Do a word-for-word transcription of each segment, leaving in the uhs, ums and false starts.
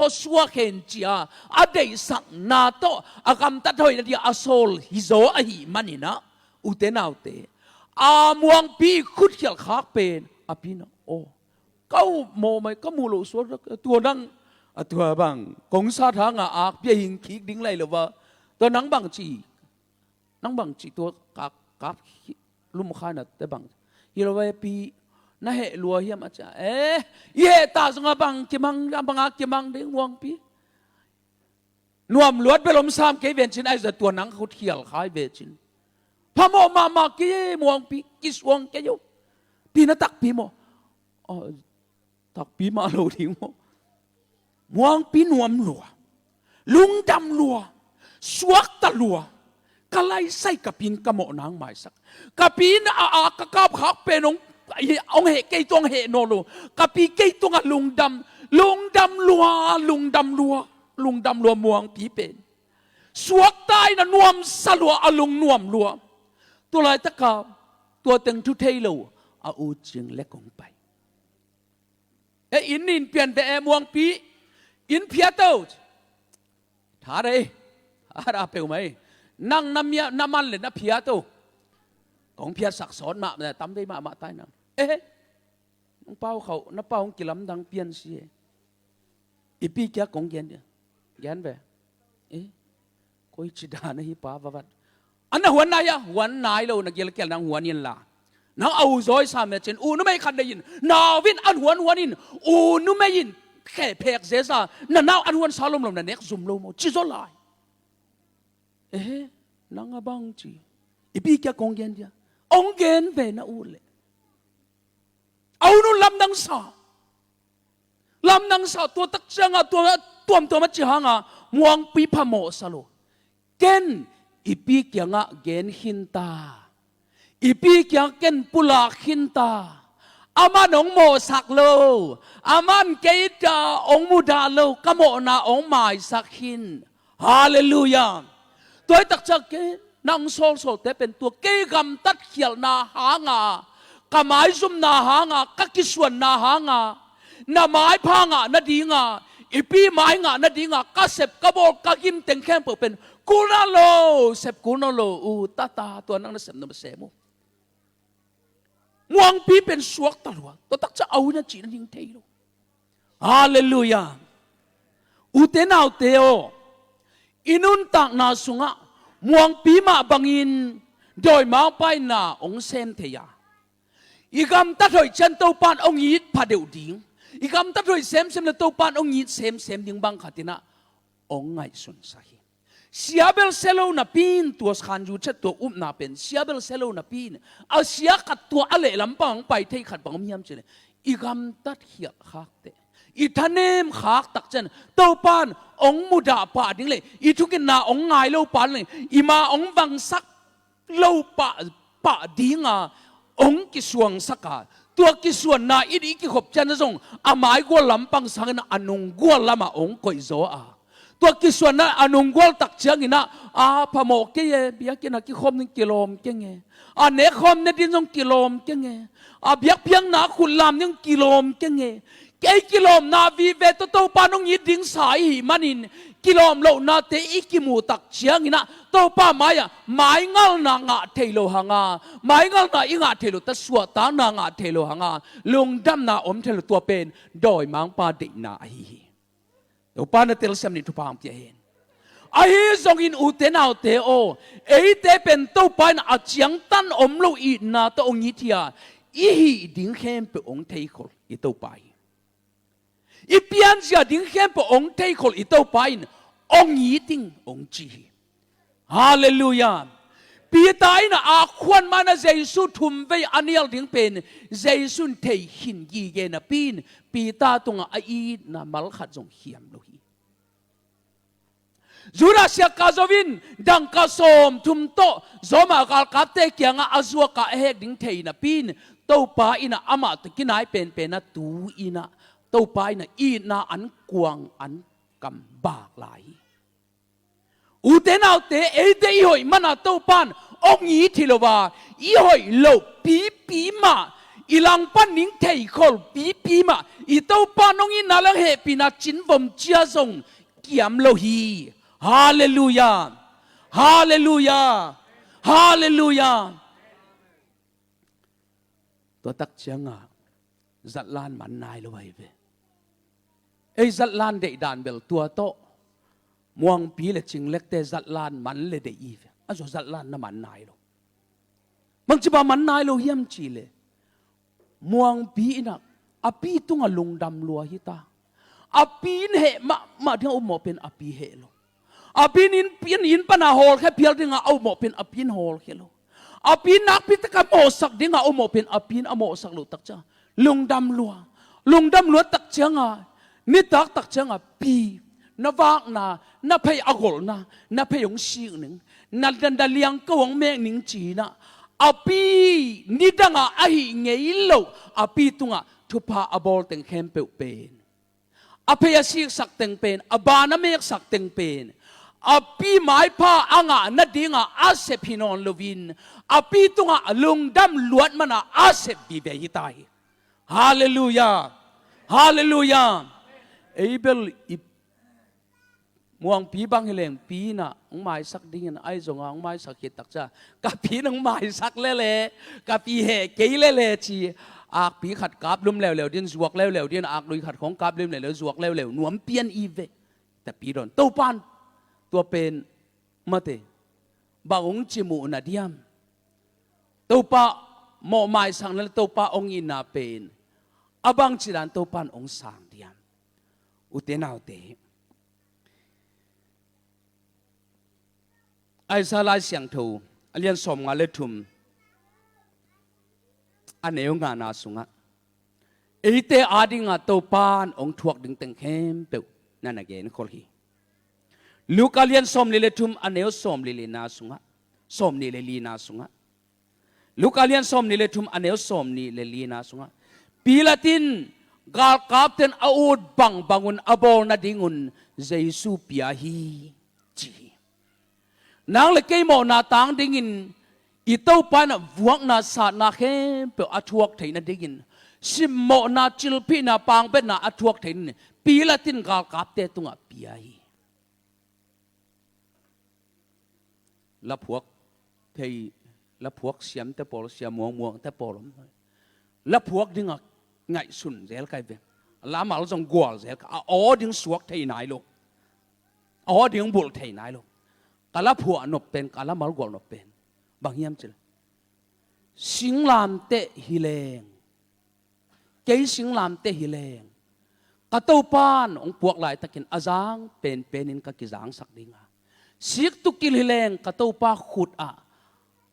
suak hen ci-a a deihsakna tawh a gamtat hoih nading a sawl hi zaw ahih manin ah, ute naute, a muangpi khutkhialh khak pen a pi-in ah, aw, ka up mawhmawh, ka muh loh suak, tua nang, a tua bang kong sat hangah akpi a hing kik ding lai lo a, tua nang bang ci, nang bang ci, tua kak, kak lumkhaina te bang hi lo ve pi, na heh lua hiam a ci-a, eh, i heh ta zongah bang kimang, a bangah kimang ding muangpi. Nuam luat bel om sam kei ven cin, ahi zongin tua nang khutkhialh kha hi ve cin. Phamawh mahmah kei e muangpi, kisuang kei o. Pi, na takpi maw? Aw, takpi mah lo ding maw? Muangpi nuam lua, lungdam lua, suakta lua, ka laisai ka pi in ka mawhna hong maisak. Ka pi in a, a ka kap khak pen hong, hong heh, kei tungah hong heh nawn lo. Ka pi kei tungah lungdam, lungdam lua, lungdam lua, lungdam lua muangpi pen. Suakta in a nuamsa lua, a lungnuam lua. Tua laitaka tua teng thu thei lo a u cing lek hong pai. E, inn in pian ve e muangpi, inn phiat o. Tha dei, a da peuhmah ei. Nang na mia, na man le na phiat o. Kong phiatsak sawt mahmah, tam dei mahmah tai nang. E, nang pau khauh, na pau hong kilamdang pian si e. I pi kiang kong gen dia, gen ve. E, koici dan ahi pa vavat. An na huan nai a, huan nai lo na gilkial nang huan in la. Nang a u zawi sam e cin, u numei khat nei in, nau in an huan huan in, u numei in khe phek zeza, na nau an huan sa lomlom na nek zum lo maw, ci zaw lai. Ehe, nang a bang ci. I pi kiang kong gen dia. Hong gen ve na u le. A u nu lamdang sa. Lamdang sa, tua tak ciangah, tua tuamtuam a ci hangah, muangpi phamawh sa lo. Ken i pi kiangah gen khin ta. I pi kiangah ken pulak khin ta. Aman hong mawhsak lo. Aman kei ta hong mudah lo. Ka mawhna hong maisak khin. Halleluiah. Tua hi tak ciang kei nang sawlsawlte pen tua kei gamtat khialhna hanga, ka maizumna hanga, ka kisuanna hanga, na maipha ngah nadinga, i pi mai ngah nadinga ka sep ka bawl ka gim teng khempeuh pen kul nawn lo, sep kul nawn lo, u tata, tua nang na sep nuam a sem uh. Muangpi pen suakta lua, tua tak ciang a u na cih nading thei lo. Halleluiah. Ute naute aw, i nuntakna sungah muangpi mah bangin dawimangpa in na hong sem thei a, i gamtat hoih ciang Topa in hong it pha deuh ding, i gamtat hoih semsem le Topa in hong it semsem ding bang khat in ah hong ngaihsunsak hi. Sia bel sia lo napi in, tua khan yu chet tua upna pen sia bel sia lo napi in, a sia khat tua a lehlam pang hong pai thei khat bang om hiam cih leh, i gamtat khialh khak teh, i thanem khak tak ciang Topa in hong mudah pah ding le i thungetna hong ngai lo pah ding le i ma hong vangsak lo pah, pah dinga hong kisuangsak a, tua kisuanna in i kikhop ciang zong a maigual lam pang sangin a nunggual lamah hong koih zaw a, tua kisuanna a nunggual tak ciangin ah, a phamawh kei e, biakinn ah kikhawm ding kilawm keng e, a nekkhawm nading zong kilawm keng e, a biakpiakna khut lam ding kilawm keng e. Kei kilawmna vive tawh Topa in hong it ding sa i hih manin, kilawm lohnate i kimuh tak ciangin ah Topa mai-ah maingalna ngah thei lo hanga, maingalna i ngah thei lo ta, suahtakna ngah thei lo hanga, lungdamna om thei lo, tua pen dawimangpa deihna ahi hi. Topa na telsiam ni, thupha hong pia hen. Ahi zongin ute naute aw, eite pen Topa in a ciangtan om lo itna tawh hong it hi a, i hih ding khempeuh hong theikhol i Topa hi. I pianzia ding khempeuh hong theikhol i Topa in hong it ding hong ci hi. Halleluiah. Peter in a khuan mana Jesu thumvei a nial ding pen Jesu in thei khin gige napi in Peter tungah a itna mal khat zong hiam lo hi. Judas Iskariot in dangka sawmthum tawh Roma galkapte kiangah a zuak a, a hek ding thei napi in Topa in ah amah tawh kinai penpen a tu in ah Topa in ah itna an kuang an kam bak lai hi. Ute naute, eite i hoih mana Topa in hong it hi lo a, i hoih loh pipi mah I langpan ning theikhol pipi mah i Topa nong itna le hehpihna cinvom cia zong kiam lo hi. Halleluiah. Halleluiah. Halleluiah. Tua tak ciangah zatlan man nai lo ahi ve. Ei zatlan deihdan bel tua tawh Muangpi le Cinglekte zatlan man le deih i ve. A zaw zatlan na man nai lo. Bangci bang man nai lo hiam cih leh Muangpi in ah a pi tungah lungdam lua hi ta. A pi in heh mahmah ding a upmawh pen a pi heh lo. A pi in inn, inn, inn pana hawlkhia phial dingah a upmawh pen a pi in hawlkhia lo. A pi in nakpi tak a mawhsak dingah a upmawh pen a pi in a mawhsak loh tak ciangah lungdam lua. Lungdam lua tak ciangah nitak tak ciangah pi, na vakna, na phei a golhna, na phei hong sik ning, na, na, na liangko hong mek ning ci-in ah a pi nidangah a hih ngei loh a pi tungah thupha a bawl teng khempeuh pen, a phei a siksak teng pen, a ban a meksak teng pen, a pi maipha a ngah nadingah a sep hi nawn loin a pi tungah a lungdam luat manah a sep vive hi ta hi. Halleluiah. Halleluiah. Ei bel i Muangpi bang hi leng pi in ah hong maisak dingin ahi zongah hong maisak khit tak ciang ka pi in hong maisak lele, ka pi heh kei lele ci. Akpi khat kap lum leuleu din, zuak leuleu din, aklui khat khong kap lum leuleu, zuak leuleu nuam pian i ve. Tapi dawn Topan tua pen mate bang hong ci muh na diam? Topa mawh maisakna le Topa hong itna pen a bangci dan Topan hong sang diam? Ute naute, Isaiah Lai Siangtho a lian sawmnga le thum, a neu ngana sungah eite adingah Topan hong thuak ding teng khempeuh na na genkhol hi. Luka lian sawmli le thum, a neu sawmli le na sungah, sawmni le lina sungah, Luka lian sawmni le thum, a neu sawmni le lina sungah Pilat in galkapten a ut bangbangun a bawl nadingun Jesu pia hi, ci hi. Nang le kei mawhna tang dingin i Topa in ah vuakna satna khempeuh a thuak theih nadingin, simmawhna, cilphihna, pangbetna a thuak theih nadingin Pilat in galkapte tungah pia hi. Laphuak thei, laphuak siamte pawl, sia muangmuangte pawl om. Laphuak dingah ngaihsun zel kai ve. Lamal zong gual zel kai. A aw ding suak thei nai lo. A aw ding bulh thei nai lo. Ka laphuak nop pen, ka lamal gual nop pen bang hiam cih leh singlamteh hi leng, kei singlamteh hi leng, ka Topan hong puak laitakin a zang penpenin ka kizangsak dinga, siktukilh hi leng ka Topa khut ah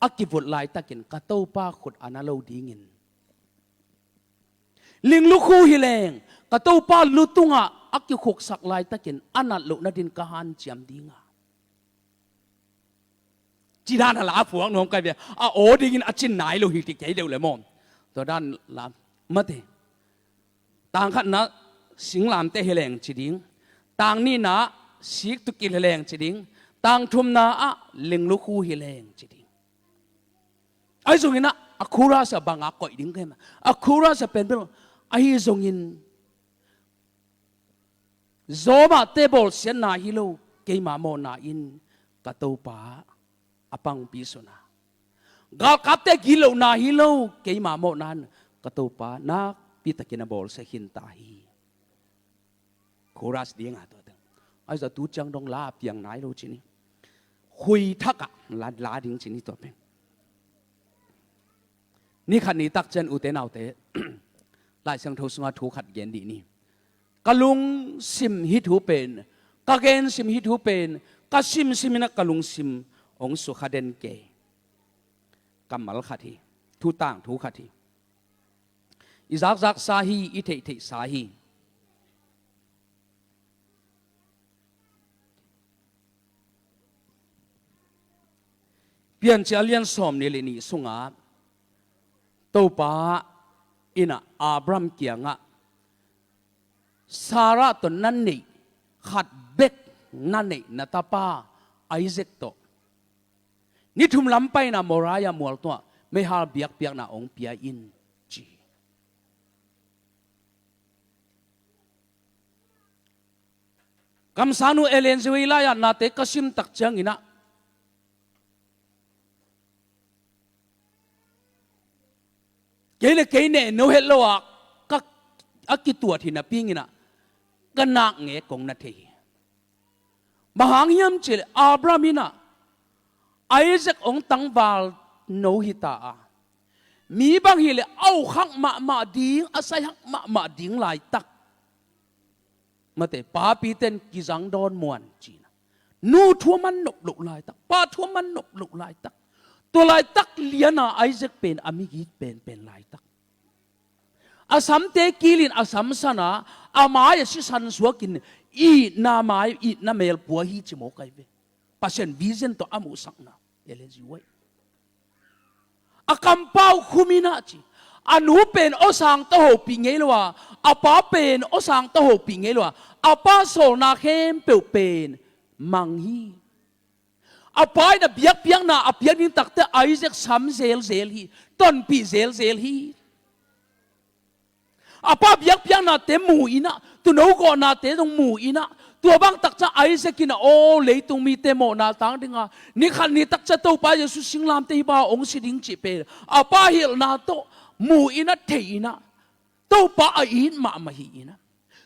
a kivut laitakin ka Topa khut a na lo dingin, linglukhu hi leng ka Topa lu tungah a kikhuksak laitakin a nat loh nadin ka hanciam dinga, ci dan a la phuak nuam kai ve. A aw dingin a cin nai lo hi ti kei deuh le maw? Tua dan la mate. Tang khatna singlamteh hi leng ci ding. Tang nihna siktukilh hi leng ci ding. Tang thumna ah linglukhu hi leng ci ding. Ahi zongin ah a khurasa banga koih ding kei ma, a khurasa pen bel ahi zongin Zawmahte bawlsiatna hi lo, keima mawhna in ka Topa a pangpi suna. Galkapte gitlohna hi lo, keima mawhna in ka Topa nakpi takin a bawlsia khinta hi. Chorus dinga tua teng. Ahi zong tu ciang dong la a piang nai lo ci ni. Hui thakah la, la ding ci ni tua pen. Ni khat ni tak ciang ute naute, Lai Siangtho sunga thu khat gen dih ni. Ka lungsim hi thu pen, ka gensim hi thu pen, ka simsim in ah ka lungsim hong sukha den kei. Kammal khat hi, thutang thu khat hi. I zakzak sa hi, i theihtheih sa hi. Piancil a lian sawm nih le nih sungah Topa in ah Abraham kiangah Sarah tawh na neih khat bek na neih na tapa Isaac tawh ni thum lam paina Moriah mual tungah meihal biakpiakna hong pia in ci. Kamsangnu Ellen G. White lai-ah nate ka sim tak ciangin ah, kei le kei ne no het lo-a ka, a kituat hi napi-in ah, ka nak ngek kong na thei hi. Bang hang hiam cih leh Abraham in ah Isaac hong tangval no hi ta a, mi bang hi leh a uk hak mahmah ding, a sai hak mahmah ding laitak, mate, papite in kizang dawn muan ci-in ah, nu thu a man nop loh laitak, pa thu a man nop loh laitak, tua laitak lian a Isaac pen a migit penpen laitak. A samte kilin a samsan a, a mai-ah sisan suakin, itna mai, itna mel pua hi ci mawk ahi ve. Pasian vision tawh a muhsakna, Ellen G. White. A kampau khum in ah ci, a nu pen awsang tawh hopih ngei lo a, a pa pen awsang tawh hopih ngei lo a, a pa sawlna khempeuh pen mang hi. A pa in a biakpiakna a piak ding takteh Isaac sam zelzel hi, tonpih zelzel hi. A pa biakpiaknate mu in ah, tuuno gawhnate zong mu in ah, tua bang tak ciang Isaac in ah, aw, leitung mite mawhna tang ding a, ni khat ni tak ciang Topa Jesu singlamteh hi bang hong si ding cih pen a pa hilhna tawh mu in ah, thei in ah, Topa a it mahmah hi in ah.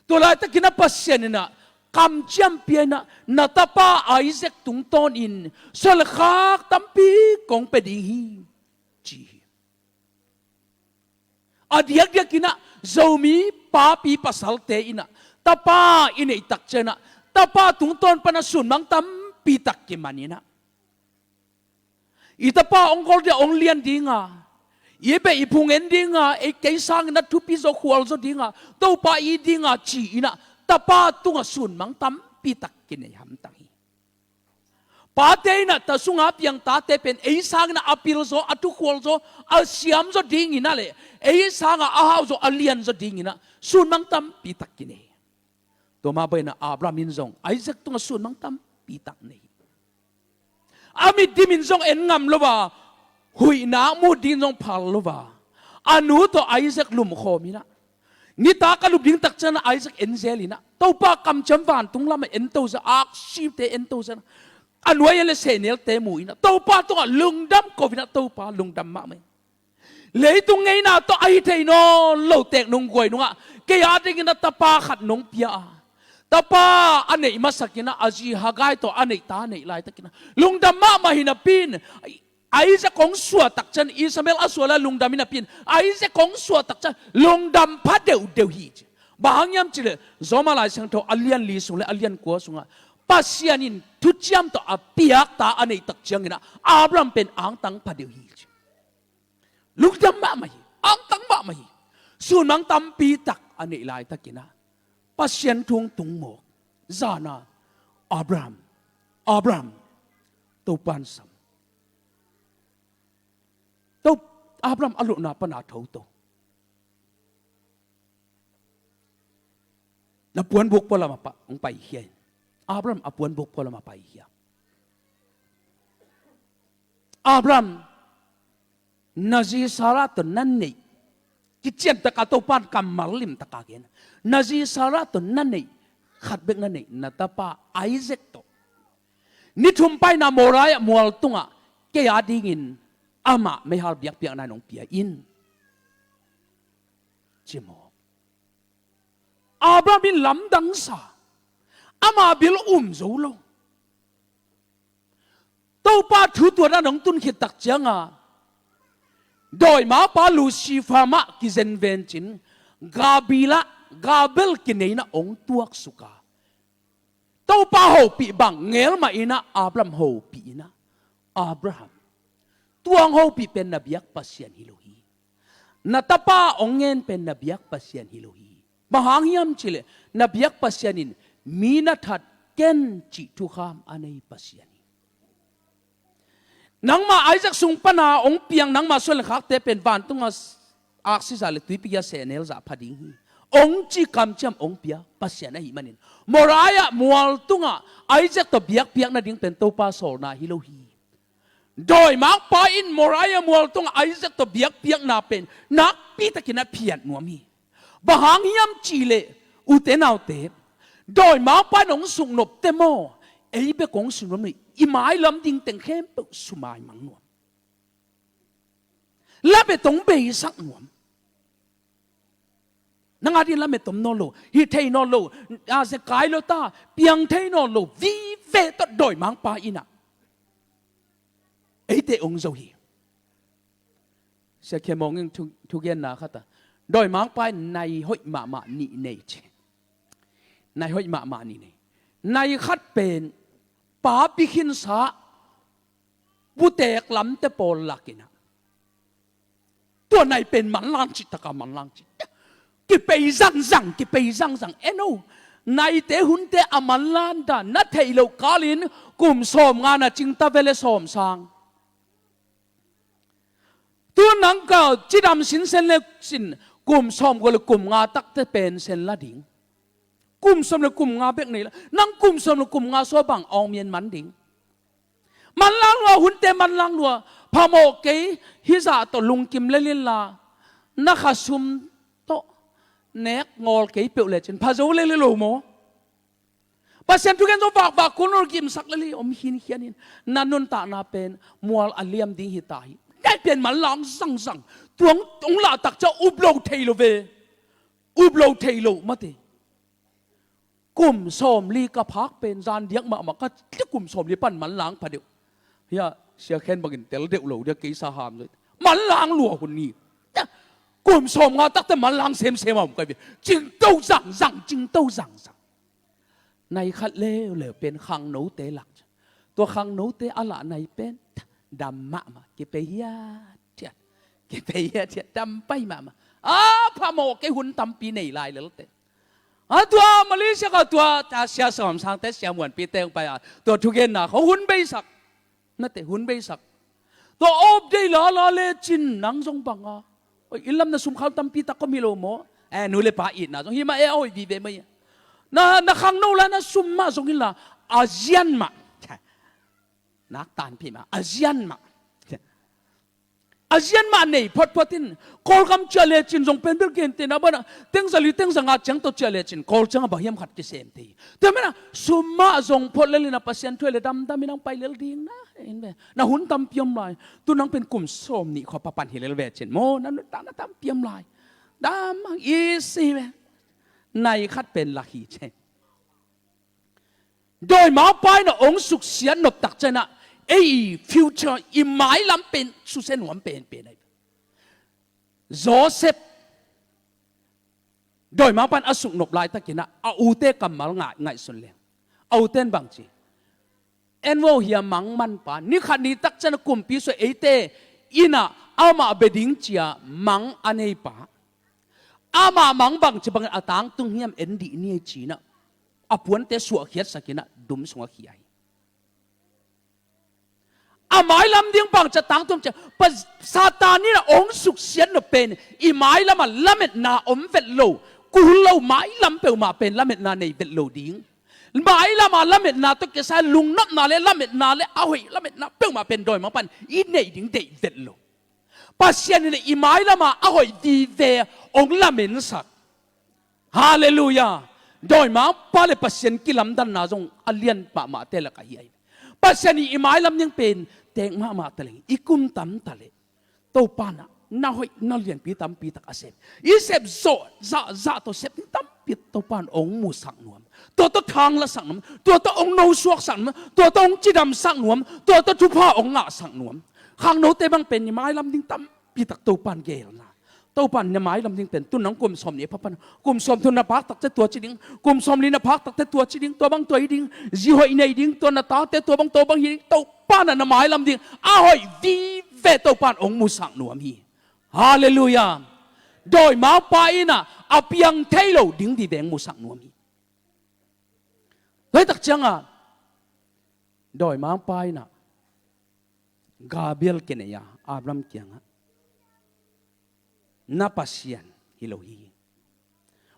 Tua laitakin ah Pasian in ah kamciam pia in ah, na tapa Isaac tungtawnin suan le khak tampi kong pia ding hi, ci hi. A diakdiakin ah Zomi papi pasalte in ah tapa i neih tak ciang ah, tapa tungtawn pan ah sunmang tampi tak kiman in ah, i tapa hong gol ding a, hong lian ding a, i beh i phung en ding a, ei kei sangin ah thupi zaw, khual zaw ding a, Topa it ding a ci in ah, tapa tungah sunmang tampi tak kinei hamtang hi. Pate in ah ta sunga piang tate pen ei sangin ah a pil zaw, a thukhual zaw, a siam zaw ding in ah leh, ei sangah a hau zaw, a lian zaw ding in ah sunmang tampi tak kinei. Tua mah bangin ah Abraham in zong Isaac tungah sunmang tampi tak nei. A mit dimin zong en ngam lo a, huihna muh ding zong phal lo a, a nu tawh Isaac lumkhawm in ah, nitak a lup ding tak ciang ah Isaac en zel in ah, Topa kamciam vantung lamah en to zel, aksite en to zel in ah, a nuai en leh sehnelte mu in ah, Topa tungah lungdam ko in ah, Topa lungdam mahmah hi. Leitung ngeina tawh a hi thei nawn lo teek nong guai nungah, kei a dingin ah tapa khat nong pia a, tapa a neih masakin ah a zi Hagar tawh a neih ta, a neih laitakin ah lungdam mahmah hi napi-in, Isaac hong suah tak ciang, Ishmael a suah leh lungdam hi napi-in, Isaac hong suah tak ciang lungdam pha deuhdeuh hi ci. Bang hang hiam cih leh Rom Lai Siangtho a lian li sung leh a lian kua sungah, Pasian in thuciam tawh a piak ta a neih tak ciangin ah Abraham pen angtang pha deuh hi ci. Lungdam mahmah hi, angtang mahmah hi. Sunmang tampi tak a neih laitakin ah Pasian thu hong tung mawk. Zan ah, Abraham, Abraham, Topa'n sam. To, Abraham a luhna pan a tho to. Na puanbuk pua lamah hong paikhia in. Abraham a puanbuk pua lamah paikhia. Abraham, na zi Sarah tawh na neih, kiciantak a Topa'n kammal limtak a gen, na zi Sarah tawh na neih, khat bek na neih, na tapa Isaac tawh ni thum paina Moriah mual tungah kei a dingin amah meihal biakpiakna in hong pia in, ci maw. Abraham in lamdang sa, ama bil um zo lo. Topa thu tuan a nong tun khit tak ciang a, dawimangpa Lucifer mah kizen vencin, Gabriel ah, Gabriel kineihna hong tuaksuk a, Topa hopih bang ngel mah in ah, Abraham hopih in ah, Abraham, tua hong hopih pen na biak Pasian hi lo hi. Na tapa hong ngen pen na biak Pasian hi lo hi. Bang hang hiam cih leh na biak Pasian in mi na that ken cih thukham a nei Pasian hi. Nangmah Isaac sung pan a hong piang nangmah suan le khakte pen vantung a aksi zah le tuipi a sehnel zah pha ding hi, hong ci kamciam hong pia Pasian ahih manin, Moriah mual tungah Isaac tawh biakpiak nading pen Topa sawlna hi lo hi. Dawimangpa in Moriah mual tungah Isaac tawh biakpiakna pen nakpi takin a phiat nuam hi. Bang hang hiam cih leh, ute naute, Dawimangpa in hong suknop te maw, ei bek hong suknop hi. I mailam ding teng khempeuh sumai mang nuam. Lamet hong beisak nuam. Nang a ding lamet om nawn lo, hih thei nawn lo, a zekai lo ta, piang thei nawn lo vive tawh dawimangpa in ah eite hong zo hi. Sia Khe Maung in thu, thugenna khat ah, dawimangpa in nai hoih mahmah nih nei ci. Nai hoih mahmah nih nei. Nai khat pen papi khinsa putek lamte pawl lak in ah, tua nai pen manlang cih taka manlang cih. Kipei zangzang, kipei zangzang. En o, naite hunte a manlang dan na theih loh kalin kum sawmnga na cing ta ve le sawmsang. Tu nang ka cidam sinsen le sin, kum sawm gua le kum nga takte pen sen la ding. Kum sawm le kum nga bek nei la, nang kum sawm le kum nga sua bang awng mian man ding. Manlang lua, hunte manlang lua, phamawh kei, hih zah tawh lungkim lel inla, na khasum tawh nek ngawl kei peuh lecin pha zo lel hi lo maw? Pasian thugen zong vakvak kul nawl gimsak lel hi, om khinkhian in. Na nuntakna pen mual a liam ding hi ta hi. Nai pen manlang zangzang. Tuang hong lahtak ciang up lo thei lo ve. Up lo thei lo mate. Kum sawmli ka phak pen zan diak mahmah ka tli, kum sawmli pan manlang pha deuh. Hia, Sia Khen bangin tel deuh lo dia, kei sa ham zo. Manlang lua hun hi. Kum sawmnga takte manlang semsem a om kai ve. Cingto zangzang, cingto zangzang. Nai khat leuleu pen khangnote lak. Tua khangnote a lah nai pen dam mahmah, kipei hiathiat, kipei hiathiat, dam pai mahmah. A phamawh kei, hun tampi nei lai lelte. A tua Malaysia ka tua, ta sia sawm sangte, sia muanpite hong pai a, tua thugenna khong hun beisak. Nate hun beisak. Tua awp dei lala lecin nang zong banga, oi, inn lam na sum khau tampi tak om hi lo maw? Eh, nu le pa itna zong hi mah e, a hoih vive mah hi. Na, na khangno lai na sum mah zong inla, a zian mah. Nak tanpih mah, a zian mah. A zian mah nei photphot in, Kawlgam ciah lecin zong pen bel gentehna banah tengza li tengza nga ciang tawh ciah lecin Kawl ciangah bang hiam khat kisem thei hi. Tua menah sum mah zong phot lel inah Pasian thu le damdam inah pai lel ding na. Na hun tampi om lai. Tu nang pen kum sawm nih khua papan hi lel vecin maw, na nuntakna tampi om lai. Dam mang i si ve. Nai khat pen lak hi ce. Dawimangpa in a hong suksiat nop tak ciangin ah, ei i future, i mailam pen susia nuam penpen ahi. Joseph, dawimangpa in a suknop laitakin ah, a ute kammal ngai, ngaihsun leng. A ute in bang ci? En vo, hia mang manpa, ni khat ni tak ciangin a kumpi sua eite in ah amah bia ding ci-a mang a neipa. Amah mang bangci bangin a tangtung hiam, en dih ni ei ci-in ah, a puante suahkhiatsak in ah dum sungah khia hi. A mailam ding bangci a tangtung ci-a, Satan in ah hong suksiat nop pen i mailam ah lametna om vet lo, kul lo, mailam peuhmah pen lametna nei vet lo ding. Mailam ah lametna tawh kisai lungnopna le lametna le a hoih lametna peuhmah pen dawimangpa in i neih ding deih vet lo. Pasian in i mailam ah a hoih vive hong lamensak. Halleluiah. Dawimangpa le Pasian kilamdanna zong a lian mahmahte lak ahi hi. Pasian in i mailam ding pen teek mahmah ta leng, i kum tam ta leh, Topa in ah na hoih na lianpi tampi tak a sem. I sep zawh zahzah tawh sep ding tampi Topa in hong musak nuam. Tua tawh thanglasak nuam, tua tawh hong nosuaksak nuam, tua tawh hong cidamsak nuam, tua tawh thupha hong ngahsak nuam. Khangnote bang pen i mailam ding tampi tak Topa in gelna. Topa in na mailam ding pen tu nang kum sawm nih pha pan, kum sawm thum na phak takte tua ci ding, kum sawm li na phak takte tua ci ding, tua bang tua hi ding, zi hoih nei ding, tua na tate tua bang tua bang hi ding, Topa in ah na mailam ding a hoih vive Topa in hong musak nuam hi. Halleluiah. Dawimangpa in ah a piang thei lo ding vive hong musak nuam hi. Laitak ciangah dawimangpa in ah Gabriel kinei a Abraham kiangah, na Pasian hi lo hi.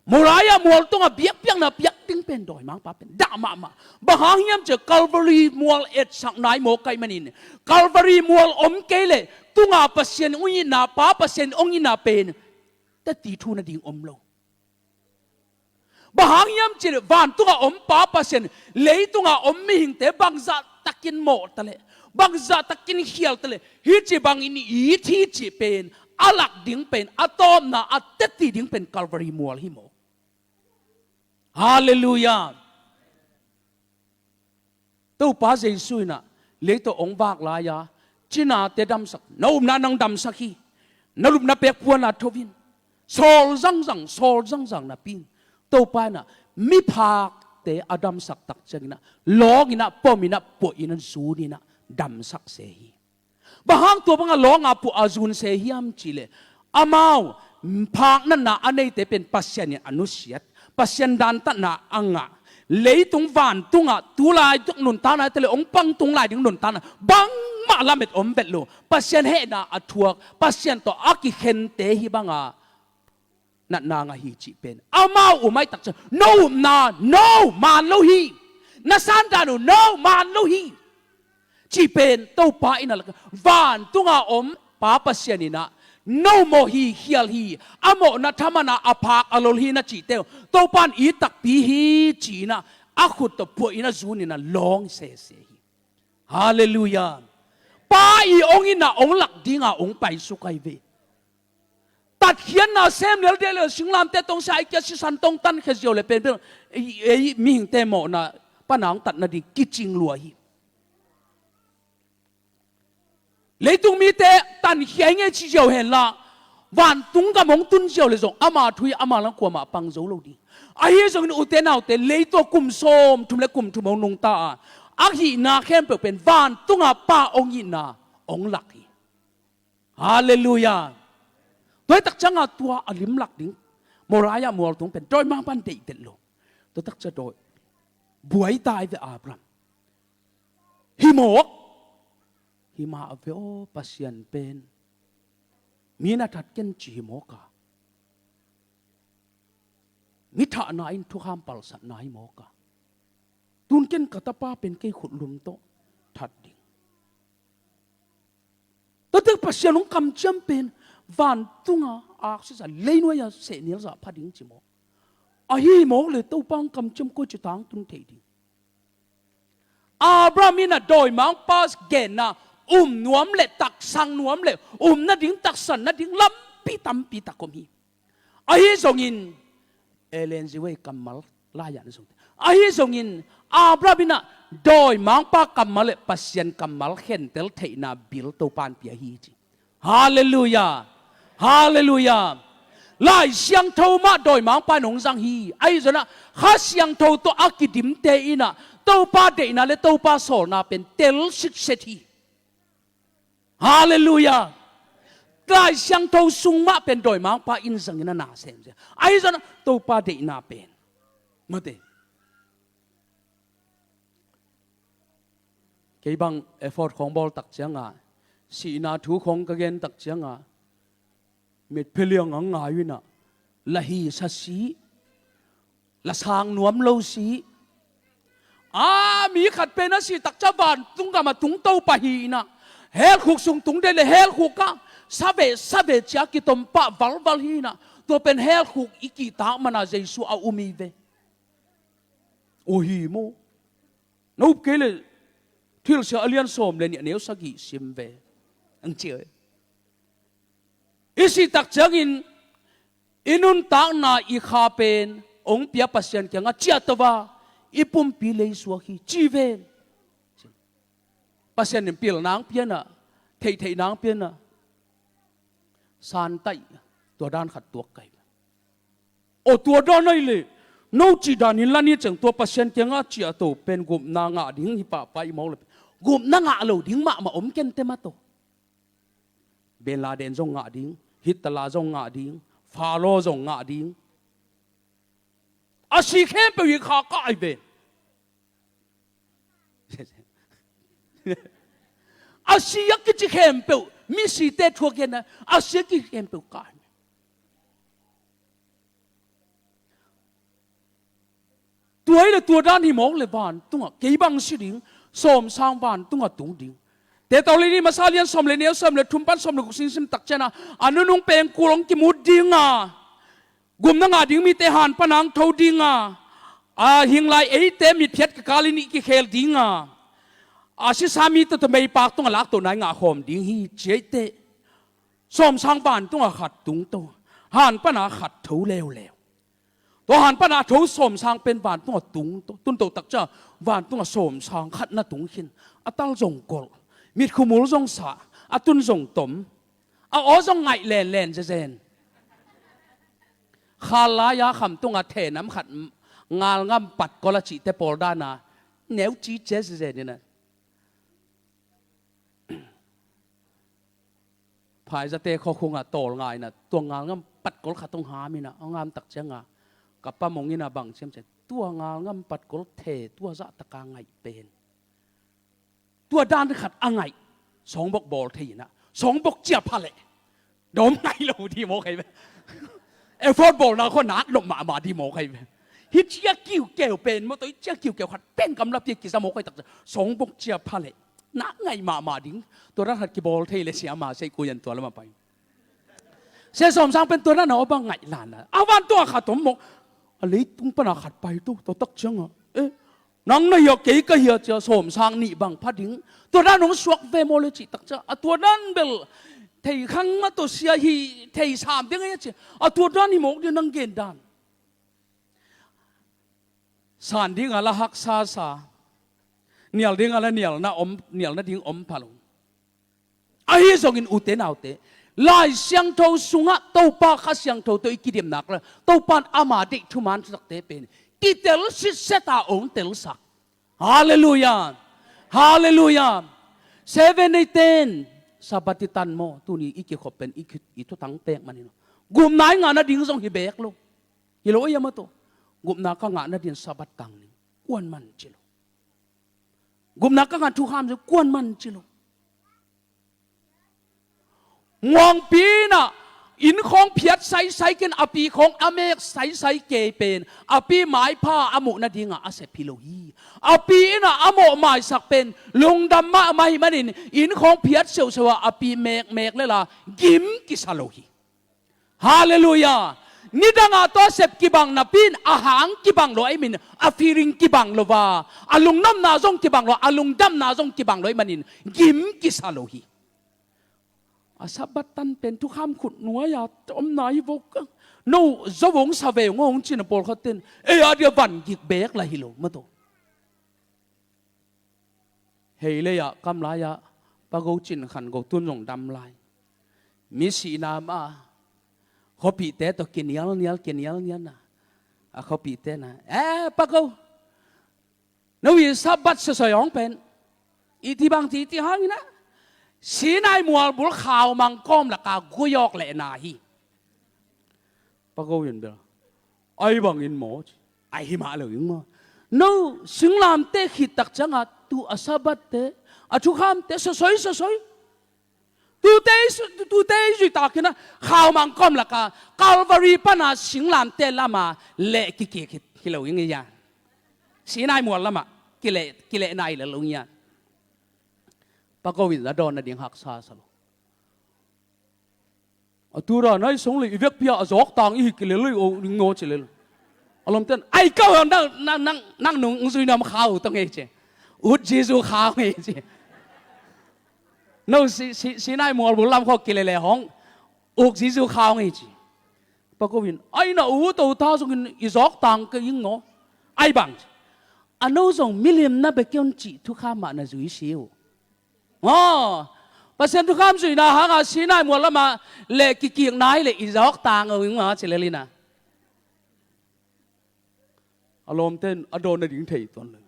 Moriah mual tungah biakpiakna piak ding pen dawimangpa pen dah mahmah. Bang hang hiam cih leh Calvary mual etsak nai mawk ahih manin, Calvary mual om kei leh tunga Pasian hong itna, Pa Pasian hong itna pen teci thu nading om lo. Bang hang hiam cih leh vantungah om Pa Pasian, leitungah om mihingte bangzah takin mawh ta leh, bangzah takin khial ta leh, hih ci bangin it hi cih pen, a lak ding pen, a tawpna a teci ding pen Calvary mual hi maw. Halleluiah. Topa Jesu in ah, leitungah hong vak lai-a, cinate damsak, na upna nang damsak hi, na lupna pek puana tho in, sawl zangzang, sawl zangzang napi in, Topa in ah, miphakte a damsak tak ciangin ah, lawng in ah, pom in ah, puah in ah, zun in ah, damsak se hi. Bang hang tua bangah lawng a puah a zun se hiam cih leh, amau phak natna a neite pen Pasian in a nusiat, Pasian dantatna a ngah, leitung vantungah tulai tuk nuntakna hi ta leh, hong pang tung lai ding nuntakna bangmah lamet om vet lo, Pasian hehna a thuak, Pasian tawh a kikhente hih banga natna ngah hi cih pen amau um ahih tak ciang, no upna, no, man lo hi. Na sandan uh, no, man lo hi, cih pen Topa in ah lak, vantunga om Pa Pasian in ah, no mawh hi, khial hi, a mawhna thaman ah a phak a lol hi na cihte uh, Topa in it takpi hi ci-in ah, a khut tawh puah in ah, zun in ah, lawng sese hi. Halleluiah. Pa i hong itna hong lak dinga hong paisuk ahi ve. Tatkhiatna sem lel deh leh singlamteh tong sia, a kia sisan tong tankhia ziau leh pen pen ei, ei mihingte mawhna pana hong tat nading kicing lua hi. Leitung mite tankhia hi ngei ci ziau henla, vantung gam hong tun ziau leh zong ama thu hi, ama lam kuamah pang zo lo ding. Ahi zongin ute naute, leitung ah kum sawmthum leh kum thum hong nungta a, a hihna khempeuh pen vantunga Pa hong itna hong lak hi. Halleluiah. Tua hi tak cianga tua a limlak ding, Moriah mualtung pen dawimangpa in deih vet lo. Tua tak cia dawi, buai ta hi ve Abraham. Hi mawk. Hi mah ve aw, Pasian pen mi na that ken ci hi mawk a, mi thahna in thukham palsatna hi mawk a, tun ken ka tapa pen kei khutlum tawh that ding. Tuate Pasian hong kamciam pen vantunga aksisa, leinuai-a sehnel zah pha ding ci mawk. Ahi mawk leh Topa hong kamciam koi ci tangtun thei ding. Abraham in ah dawimangpa genna um nuam leh, taksang nuam leh, um nading, taksan nading lampi tampi tak om hi. Ahi zongin, Ellen G. White kammal lai-ah na zong, ahi zongin Abraham in ah dawimangpa kammal leh Pasian kammal khentel theihna bil Topa in pia hi ci. Halleluiah. Halleluiah. Lai Siangtho mah dawimangpa in hong zang hi. Ahi zongin ah Kha Siangtho tawh a kidimte in ah Topa deihna leh Topa sawlna pen tel sitset hi. Halleluiah. Lai Siangtho sung mah pen dawimangpa in zangin a na semsem. Ahi zongin ah Topa deihna pen, mate, kei bang effort khawng bawl tak cianga, sihna thu khawng ka gen tak cianga, mitphe liang ang ngai uh in ah, la hi sa si, la sang nuam lo si. A, mi khat pen a sih tak cia vantung gam a tung to pah hi in ah, helkhuk sung tung deh leh helkhuk ah sa ve sa ve cia kitom pah valval hi in ah, tua pen helkhuk i kihtak man a Jesu a um hi ve. Aw hi maw. Na up kei leh Thilsiam a lian sawm leh nih, a neu sagih sim ve. Ang ci, i sih tak ciangin i nuntakna, i kha pen hong pia Pasian kiangah ciahto a, i pumpi leisuak hi ci ven. Pasian in pilna hong pia in ah, theihtheihna hong pia in ah, santaih, tua dan khat tuak kai. Aw, tua dan ahih leh no cih danin la ni ciang, tua Pasian kiangah ciahto pen gupna ngah ding hi pahpah hi mawk leh, gupna ngah lo ding mahmah om kei nteh maw. Bin Laden zong ngah ding, Hitler zong ngah ding, Pharaoh zong ngah ding. A si khempeuh hi kha kah hi ven. A si a kici khempeuh, misite thu a gen a, a si a kici khempeuh kah hi. Tua hi leh tua dan hi mawk leh vantungah kei bang si ding, sawm sang vantungah tung ding. Thesalonika masa lian sawm leh nih, a sawm leh thum pan sawm leh guk sim tak ciangin ah, a nunung pengkul hong kimu ding a, Gupna ngah ding mite han pana ang tho dinga, a hing lai eite mitphiat kikal in i kikhel dinga, a sisa mite tawh meipak tungah laktohna i ngah khawm ding hi ci eite. Sawmsang vantungah khat tungto, han pana khat tho leuleu. Tua han pana a tho sawmsang pen vantungah tungto, tunto takcia vantungah sawmsang khat na tung khin. A tal zong golh, mitkhumul zong sah, a tun zong tom, a aw zong ngaih lenlen zezen. Khal lai-a khamtunga thenam khat ngalngam patkol a cihte pawl dana neu cicia zezen ina. Phaizate khuakhunga tawlnga ina tua ngalngam patkol khat hong ham ina, hong ham takcianga ka pa mong ina bang ciam cian, tua ngalngam patkol the tua zahtaka ngaih pen, tua dan khat a ngaih, songbok bawl thei ina, songbok cia pha leh dawm ngaih lo di mawk ahi ve. Effort bawlna khua nak nop mahmah di mawk ahi ve. Hih cia kiukeu pen maw, tua hih cia kiukeu khat pen gamlapi a kiza mawk ahi takcia, songbok cia pha leh nak ngaih mahmah ding. Tua dan khat kibawl thei leh siama sei kuyan tua lama pai. Sia sawmsang pen tua dan a aw bang ngaih lana a vantung a khat om mawk. A leitung pana khat pai to, tua takcianga, eh, nang na hia, kei ka hia cia sawmsang nih bang pha ding. Tua dan hong suak ve maw le cih takcia, a tua dan bel thei khang mah tawh sia hi, thei sam ding ahi a cia, a tua dan hi mawk ding nang gen dan. San dinga la haksa sa, nial dinga la nialna om, nialna ding om pha lo. Ahi zongin ute naute, Lai Siangtho sungah Topa Kha Siangtho tawh i kidim nak le Topa in ama deih thuman thutakte pen kitel sitset a hong telsak. Halleluiah. Halleluiah. Seven Day ten Sabbath i tan maw, tuni i kikhop pen i, i thutang pek manin gupna i ngah nading zong hi bek lo. Hi lo ei a maw tawh, gupna ka ngah nadin Sabbath tang ning, kuan man ci lo. Gupna ka ngah thukham zong kuan man ci lo. Muangpi inah inn khawng phiat saisai ken a pi khawng a mek saisai kei pen a pi maipha a muh nadingah a sep hi lo hi. A pi inah a mawh maisak pen lungdam mahmah hi manin inn khawng phiat seuhseuh ah a pi mekmek lela gim kisa lo hi. Halleluiah. Nidangah tawh a sep kibang napi in a hang kibang lo ahi manin a feeling kibang lo va, a lungnopna zong kibang lo, a lungdamna zong kibang lo ahi manin gim kisa lo hi. A Sabbath tan pen thukham khut nuai-a omna hi vok. No zo hong sa ve hong hong cina pawlkhat ten ei a dia van gik bek la hi lo maw tawh. Hei lei-ah kam lai-ah pago cin khan go tun zong dam lai. Mi sihna mah khuapihte tawh kinialnial kinialnial na, a khuapihte na, eh, pago, no i Sabbath sosoi hong pen i ti bang ti ti hangin ah Sinai mualbul khaumang kawm laka guiawk leh na hi. Pago in bel ai bangin maw ci. Ai hi mah lo in maw. No singlamteh khit tak cianga tu a Sabbath te, a thukhamte sosoi sosoi. Tute i su-, tute i zui takin ah khaumang kawm laka Calvary pana singlamteh lama leh kikik hi, hi lo in i yan. Sinai mual lama kileh, kileh nai lo in i yan. Pago in a dawn nading haksa sa lo. A tura nai song le i vekpi-a a zawk tang i hi kilel lo i o ning naw ci lel. A lomten ai kau nang, nang, nang, nang nung zui nuam khau tong ei ci. Ut Jesu khau ei ci. No si, si, Sinai mualbul lam khaw kilele hong uk Jesu khau ei ci. Pago in ai na u to ta zongin i zawk tang ka ing naw. Ai bang ci. A no zong milim na bek kion cih thukham mah na zui si uh. Aw, Pasian thukham zuihna hanga Sinai mual lama leh kikik nai leh i zawk tang uh ing maw ci lel ina. A lawmte in a dawn nading thei tuan lo.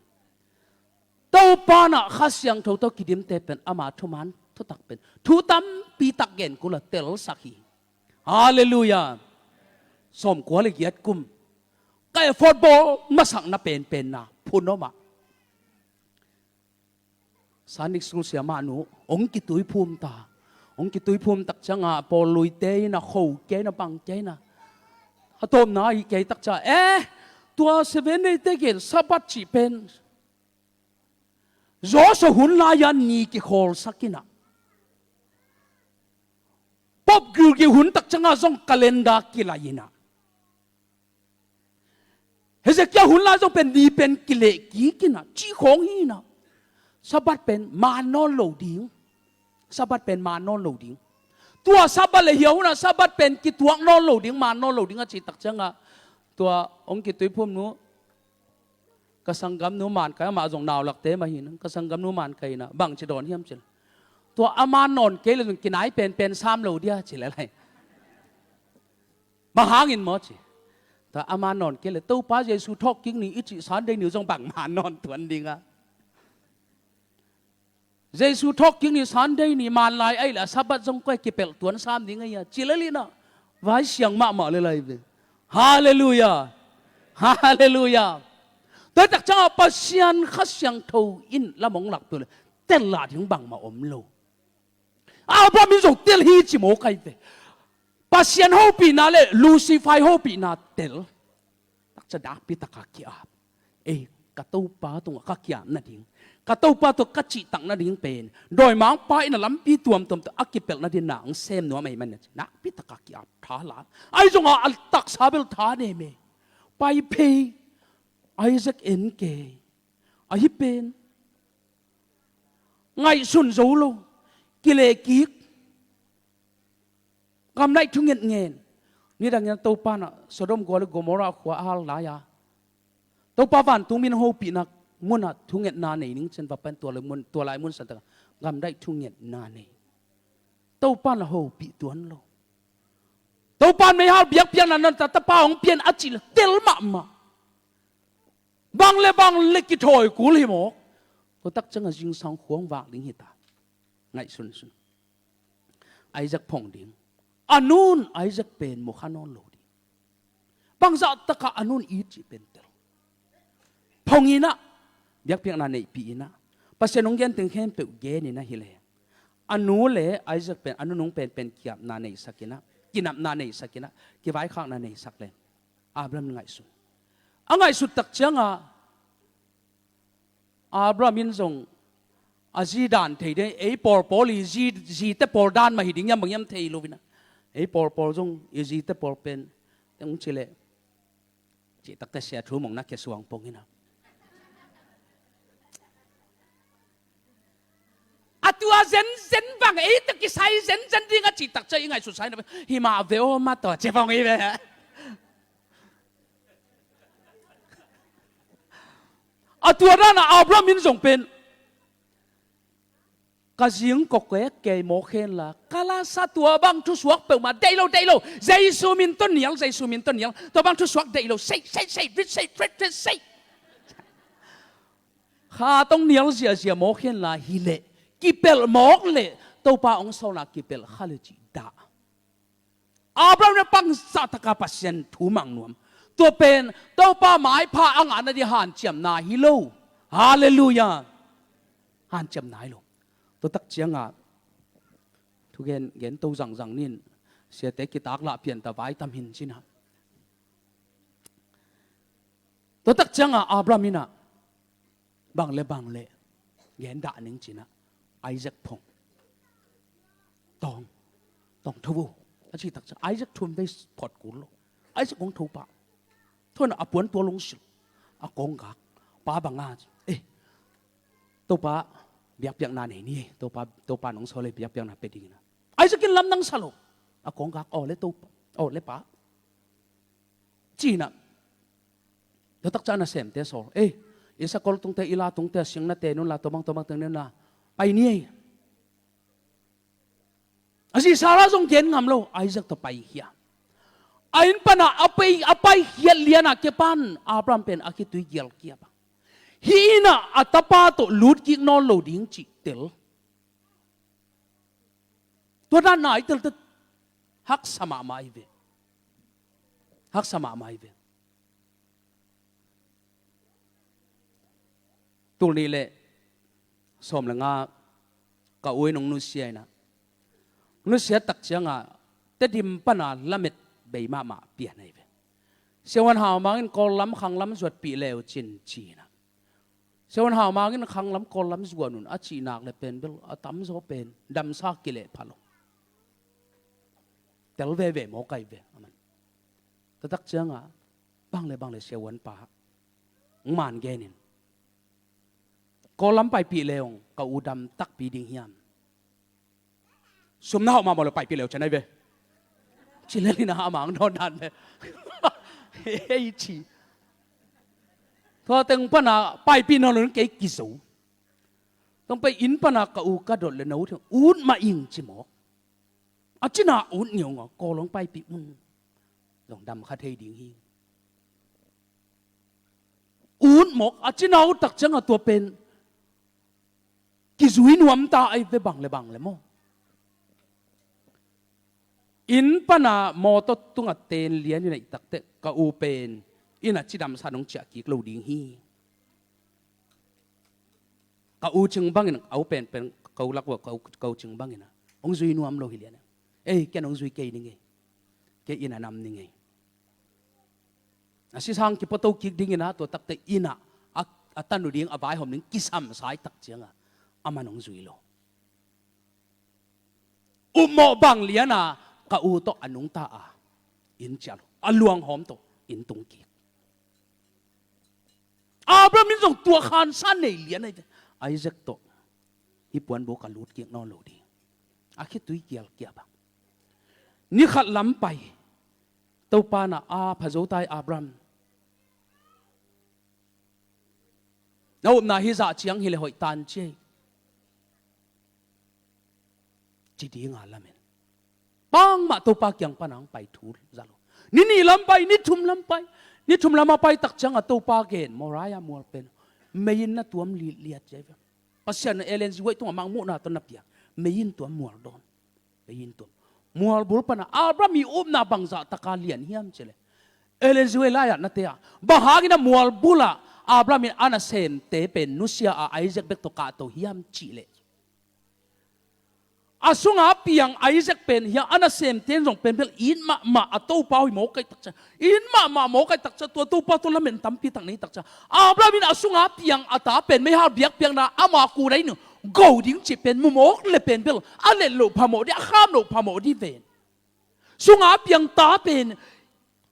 Topa inah Kha Siangtho tawh kidimte pen ama thuman thutak pen thu tampi tak gen kul a telsak hi. Halleluiah. Sawmkua le giat kum ka effort bawl masakna penpenna phun om ah. Sunday school siamahnu hong kituiphum ta. Hong kituiphum tak cianga pawl luite ina, khote ina, bangte ina, a tawpna hi kei tak cia, eh, tua Seven Day te gen Sabbath cih pen Joshua hun lai-a ni kikhawlsak ina, Pope Gregory hun tak cianga zong calendar kilai ina, Hezekiah hun lai zong pen ni pen kileh kik in ah, cih khawng hi in ah. Sabbath pen maan nawn lo ding. Sabbath pen maan nawn lo ding. Tua Sabbath le hia hun ah Sabbath pen kituak nawn lo ding, maan nawn lo ding a cih tak ciangah, tua hong kituiphum nu, ka sanggamnu Mankai, amah zong naulakte mah hi in ah, ka sanggamnu Mankai in ah, bangci dawn hiam cih leh, tua a maan nawn kei leh zong kinai penpen sam lo dia ci leh lai. Bang hangin maw ci. Tua a maan nawn kei leh Topa Jesu thawhkik ni i cih Sunday ni zong bang maan nawn tuan ding a. Jesu thawhkik ni Sunday ni maan lai ahih leh a Sabbath zong koi kipelh tuan sam ding a hia ci lel in ah, vai siang mahmah lel lai ve. Halleluiah. Halleluiah. Tua hi tak ciangah Pasian Kha Siangtho in lam hong lak peuh leh tel lah ding bangmah om lo. Abraham in zong tel hi ci mawk ai ve. Pasian hopihna le Lucifer hopihna tel. Takcia nakpi taka ki-ap. Ei, ka Topa tungah ka ki-ap nading, ka Topa tungah ka cihtak nading pen dawimangpa in a lampi tuamtuam tawh a kipelh nading na hong sem nuam ahih manin a ci, nakpi taka ki-ap tha la. Ahi zongah a taksa bel tha nem e. Pai phei. Isaac en kei. Ahi pen ngaihsun zo lo, kileh kik, gamdaih thunget ngen. Nidangin Topa in ah Sodom khua le Gomorrah khua a hal lai-a, Topa vantung min hopihna munah thungetna nei ning ci-in va pai in, tua lai mun, tua lai mun santak ah gamdaih thungetna nei. Topa in ah hopih tuan lo. Topa in meihal biakpiakna na tapa hong pia in a cih leh tel mahmah. Bang le bang le kithawi kul hi mawk. Tua tak ciangah zingsang khua hong vak ding hi ta. Ngaihsunsun. Isaac phong ding. A nun Isaac pen mukha nawn lo ding. Bangzah takah a nun it cih pen tel. Phong in ah, biakpiakna neihpih in ah, Pasian hong gen teng khempeuh gen in ah hi leh, a nu le Isaac pen, a nunung penpen ki-apna neisak in ah, kinapna neisak in ah, kivaikhakna neisak leh Abraham ngaihsun. A ngaihsut tak ciangah Abraham in zong a zi dan thei ding, ei pawlpawl i zi, zite pawl dan mah hi ding hiam bang hiam thei lo in ah, ei pawlpawl zong i zite pawl pen teng hong ci leh, cih takte sia thu mong na kia suang pong in ah, a tua zenzen bang ei tawh kisai zenzen ding a cih tak ciang i ngaihsut sai na hi mah ve aw, mah tawh ci pong hi ve. A tua dan ah Abraham in zong pen, ka zingkawk kei mawk hen la, ka lasa tua bang thusuak peuhmah deih lo, deih lo, Jesu min tawh nial, Jesu min tawh nial, tua bang thusuak deih lo, sei, sei, sei, rit, sei, rit, rit, sei. Kha tawh nial ziazia mawk hen la hi leh, kipelh mawk leh Topa hong sawlna kipelh kha le cih dah. Abraham in bangzah taka Pasian thu mang nuam. Tua pen Topa maipha a ngahna ding hanciamna hi lo. Halleluiah. Hanciamna hi lo. Tua tak ciangah thugen gen to zangzang ning, siate kitak lah pian ta, vai tam hin ci-in ah. Tua tak ciangah Abraham in ah bang le bang le gen dah ning ci-in ah Isaac phong. Tawng, tawng tho vo a cih tak ciang Isaac thum vei phot kul lo. Isaac hong tho pah. Tho in ah a puan tua hong silh, a kawng gak, pa bang a, eh, Topa biakpiakna nei ni, Topa, Topa in hong sawl e, biakpiakna pia ding in ah. Isaac in lamdang sa lo. A kawng gak, aw le Topa, aw le pa, ci-in ah. Tua tak ciang a nasemte sawl, ei, i sakol tungte, i la tungte, a sing na ten un la, tua bang tua bang teng nen la, pai ni ei. A zi Sarah zong gen ngam lo, Isaac tawh paikhia. A inn pan ah a pai, a paikhiat lian ah kipan Abraham pen a khitui gial kiap a. Hih inn ah a tapa tawh lut kik nawn lo ding cih tel. Tua dan na i tel teh haksa mahmah hi ve. Haksa mahmah hi ve. Tul nih le sawm le nga ka u in hong nusia in ah, nusia tak ciangah Tedim pan a lamet bei mahmah pian ahi ve. Siavuan Hau Mang in Kawl lam khang lam zuatpih le uh cin ci-in ah, Siavuan Hau Mang in khang lam Kawl lam zuan un a cih nak le pen bel a tamzaw pen damsa kileh pha lo. Tel veve mawk ahi ve. Amen. Tua tak ciangah bang le bang le siavuan pa Hong man genin, Kawl lam paipih le hong ka u dam takpi ding hiam? Sum na hauh mahmah lo paipih le uh cian ai ve. Ci le lina a mang dawn dan ve. Hei ci. Tua teng pana paipih nawn lo kei kizo. Tong pai inn pana ka u ka dot le no ut mah ing ci mawk. A cina ut ngeunga Kawl hong paipih mun zong dam kha thei ding hi. Ut mawk a cina ut tak cianga tua pen kizui nuam ta ai ve bang le bang le maw. Inn pana mawtaw tunga ten lian ina i takte ka u pen ina cidam sa nong ciah kik lo ding hi. Ka u cing bangin a u penpen ka u lak uh ka u cing bangin a hong zui nuam lo hi lian a. Ei, ken hong zui kei ni ngei. Kei ina nam ni ngei. A sisang kipato kik dingin a tua takte ina a tanu ding a vaihawm ding kisam sai tak cianga a man hong zui lo. Upmawh bang liana ka u tawh a nungta a inn ciah lo a luanghawm tawh inn tung kik. Abraham in zong tua khansa nei lian ai ve. Isaac tawh hih puanbuk a lut kik nawn lo ding. A khitui kialkia bang ni khat lam pai Topa na a phazo tai Abraham. Na upna hi zah ciang hi le hoih tan ciai ci dinga lamen bangmah Topa kiang pana hong pai thu za lo. Ni nih lam pai, ni thum lam pai, ni thum lama pai tak cianga Topa gen Moriah mual pen mei in na tuam liatliat ciai ve. Pasian na Ellen G White tungah mangmuhna tawh na piak mei in tuam mual dawn. Mei in tuam mual bul pana Abraham i upna bangzah taka lian hiam cile Ellen G White lai-ah na te a bang hangin a mual bula Abraham in a nasemte pen nusia a Isaac bek tawh kahto hiam cile a sunga piang Isaac pen hia a nasemte in zong pen bel it mahmah a Topa hoih mawk kaih takcia it mahmah mawk kaih takcia tua Topa tawh lamen tampi tak nei takcia Abraham in a sunga piang a ta pen meihal biakpiakna ama kuna in go ding cih pen mumawk le pen bel a let loh phamawh dih a kham loh phamawh dih ven. Sunga piang ta pen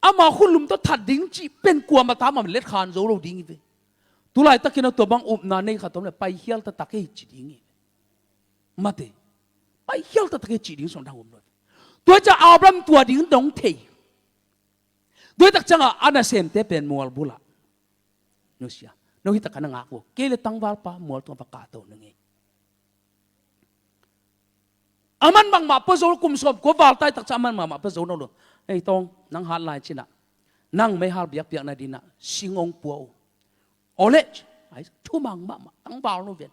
ama khunlum tawh that ding cih pen kuama ta mah let khan zo lo ding hi ve. Tulaitakin a tua bang upna nei khat om le pai hial taktak ei ci ding hi ve. Mate pai hial taktak ei ci ding song dang om lo hi ve. Tua cia Abraham tua ding dong thei. Tua hi tak cianga a nasemte pen mual bula nusia no hi taka na ngak uh kei le tangvalpa mual tunga va kahto na ngei. A man bangmah pua zo kum sawm kua val tai takcia a man bangmah pua zo no lo. Ei tawng nang hat lai cinah nang meihal biakpiakna dinah sing ong pua uh. Awleh ai thumang mahmah tangval no ven.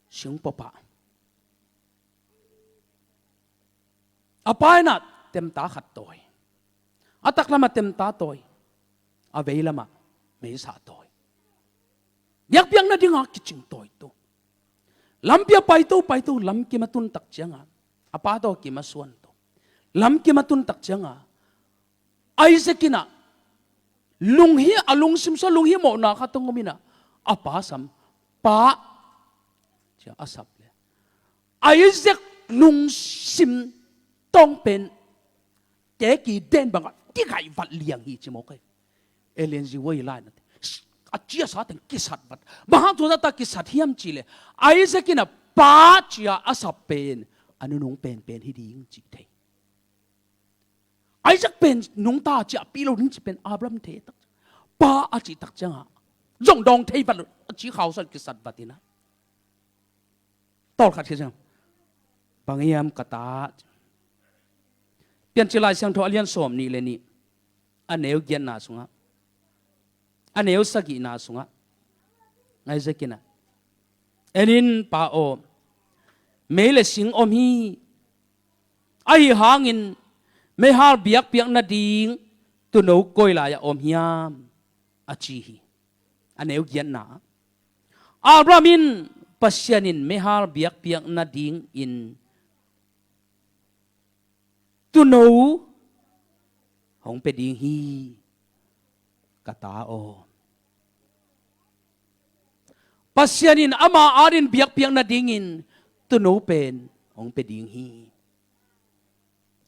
Sing pua pah a paina temta khat tawi a taklamah temta tawi a veilamah meisa tawi. Biakpiakna dinga kicing tawi tu lampi a paito paito lam kim a tun tak cianga a pa tawh kim a suan tu lam kim a tun tak cianga Isaac inah lunghi a lungsim sua lunghi mawhna kha tong om inah a pa sam pa cia a sap le Isaac lungsim tawng pen teki den bangah kigaih vat liang hi ci mawk ai. Ellen G White lai nate a ciasa teng kisat vat bang hang tuata kisat hiam ci le Isaac inah pa cia a sap pen a nunung penpen hi ding ci thei. Isaac pen nungta ciahpih lo ding ci pen Abraham thei tak pa a cih tak cianga zong dawng thei vat lo a ci khausan kisat vat inah tawlkhat khi ciang bang hiam ka ta Piancil Lai Siangtho a lian sawm nih le nih a neu giatna sungah a neu sagihna sungah Isaac inah en in pa aw mei le sing om hi. Ahi hangin meihal biakpiak nading tuuno koi lai-ah om hiam a ci hi. A neu giatna Abraham in Pasian in meihal biakpiak nadingin tuuno hong pia ding hi ka ta aw. Pasian in ama adin biakpiak nadingin tuuno pen hong pia ding hi.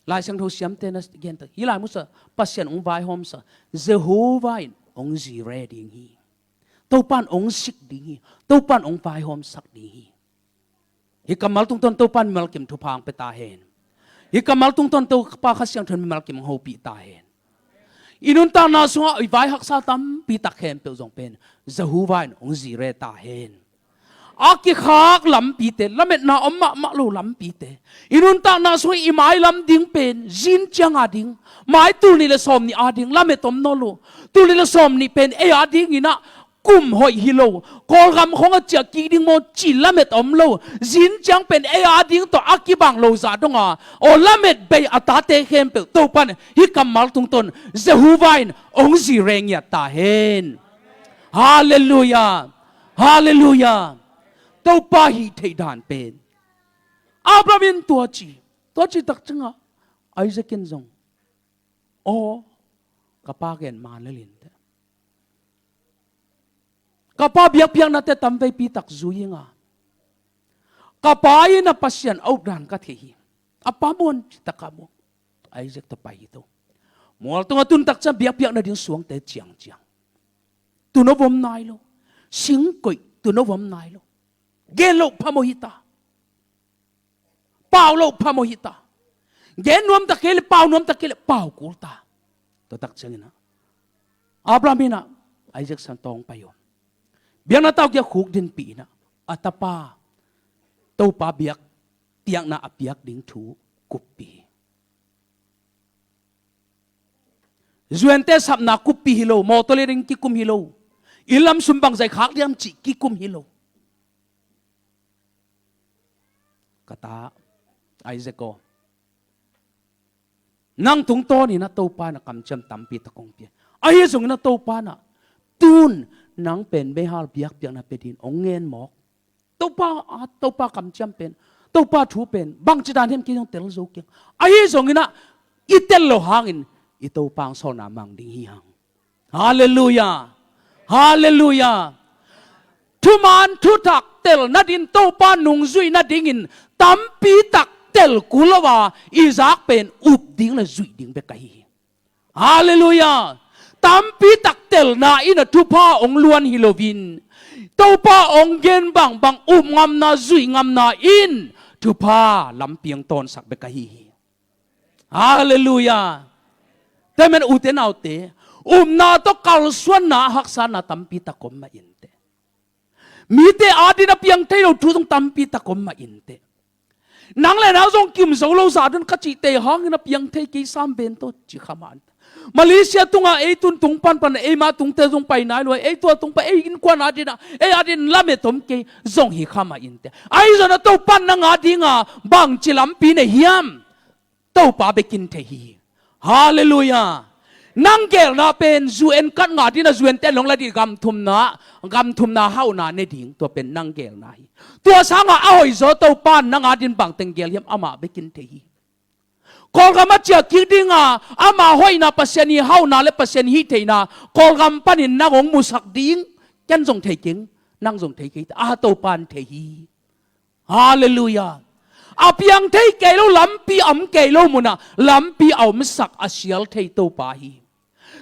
Lai Siangtho siamte na genta hi lai musa Pasian hong vaihawmsa Jehovah in hong zire ding hi. Topa in hong sik ding hi. Topa in hong vaihawmsak ding hi. Hih kammal tungtawn Topa in mimal kim thupha hong pia ta hen. Hih kammal tungtawn Topa Kha Siangtho in mimal kim hong hopih ta hen. I nuntakna sungah i vai haksa tampi tak khempeuh zong pen Jehovah in hong zire ta hen. A kikhak lampite, lametna om mahmah lo lampite, i nuntakna sungah i mailam ding pen zin ciang a ding, mai tul nih le sawm nih a ding lamet om nawn lo. Tul nih le sawm nih pen ei a dingin ah kum hoih hi lo, Kawlgam khong a ciah kik ding maw ci lamet om lo. Zin ciang pen ei a ding tawh a kibang lo zah dong a, aw lamet bei a tate khempeuh Topa in hih kammal tungtawn Jehovah in hong zire ngiat ta hen. Halleluiah. Halleluiah. Topa hih theih dan pen Abraham in tua ci, tua ci tak ciangah Isaac in zong, aw, ka pa gen man lel in teh. Ka pa biakpiaknate tamveipi tak zui ing a, ka pa in a Pasian a up dan ka thei hi. A pa muan citak a muak, Isaac tawh pai hi to. Mual tungah tun tak ciang biakpiak nading suangte ciangciang, tun a vom nai lo. Singkoih tun a vom nai lo. Gen loh phamawh hi ta. Pau loh phamawh hi ta. Gen nuam tak kei le pau, nuam tak kei le pau kul ta. Tua tak ciangin ah Abraham in ah Isaac sang tawng pai om. Biakna tau kia khuk dinpih in ah a tapa Topa biakpiakna a piak ding thu kuppih hi. Zuante sapna kuppih hi lo, mawtaw le ding kikum hi lo, inn lam sum bangzah khak diam cih kikum hi lo. Ka ta Isaac aw, nang tungtawnin ah Topa in ah kamciam tampi tak hong pia. Ahi zongin ah Topa in ah tun nang pen meihal biakpiakna pia dingin hong ngen mawk. Topa, a, Topa kamciam pen, Topa thu pen bangci dan hiam kei zong tel zo keng. Ahi zongin ah i tel lo hangin i Topa hong sawlna mang ding hi hang. Halleluiah. Halleluiah. Thuman thutak tel nading, Topa nungzuih nadingin tampi tak tel kul lo a, i zak pen up ding le zuih ding bek ahi hi. Halleluiah. Tampi tak telna in ah thupha hong luan hi loin, Topa hong gen bangbang up ngamna, zuih ngamna in thupha lampi hong tawnsak bek ahi hi. Halleluiah. Tua ahih manin ute naute, upna tawh kalsuanna, haksatna tampi tak om mah inteh. Mite adingin a piang thei lo thu zong tampi tak om mah inteh. Nang le nau zong kium zo lo zah dun ka cihte hangin a piang thei kei sam ven tawh ci kha mah inteh. Malaysia tungah ei tun tung panpan ei mah tungte zong pai nai lo a, ei tua tung pan ei innkuan adingin a, ei adingin lamet om kei zong hi kha mah inteh. Ahi zongin a Topa in nang adingin bangci lampi nei hiam? Topa bekin thei hi. Halleluiah. Nang geelna pen U N kat ngah dingin a U N te nong la ding, gam thumna, gam thumna hauhna ne ding, tua pen nang geelna hi. Tua sangin a hoihzaw Topa in nang adingin bangteng geel hiam, amah bekin thei hi. Kawlgam a ciah kik dingin ama hoihna, Pasian hih hauhna le Pasian hih theihna Kawlgam panin nang hong musak ding, ken zong thei keng, nang zong thei kei ta, a Topa in thei hi. Halleluiah. A piang thei kei lo, lampi a om kei lo munah lampi a omsak a sial thei Topa hi.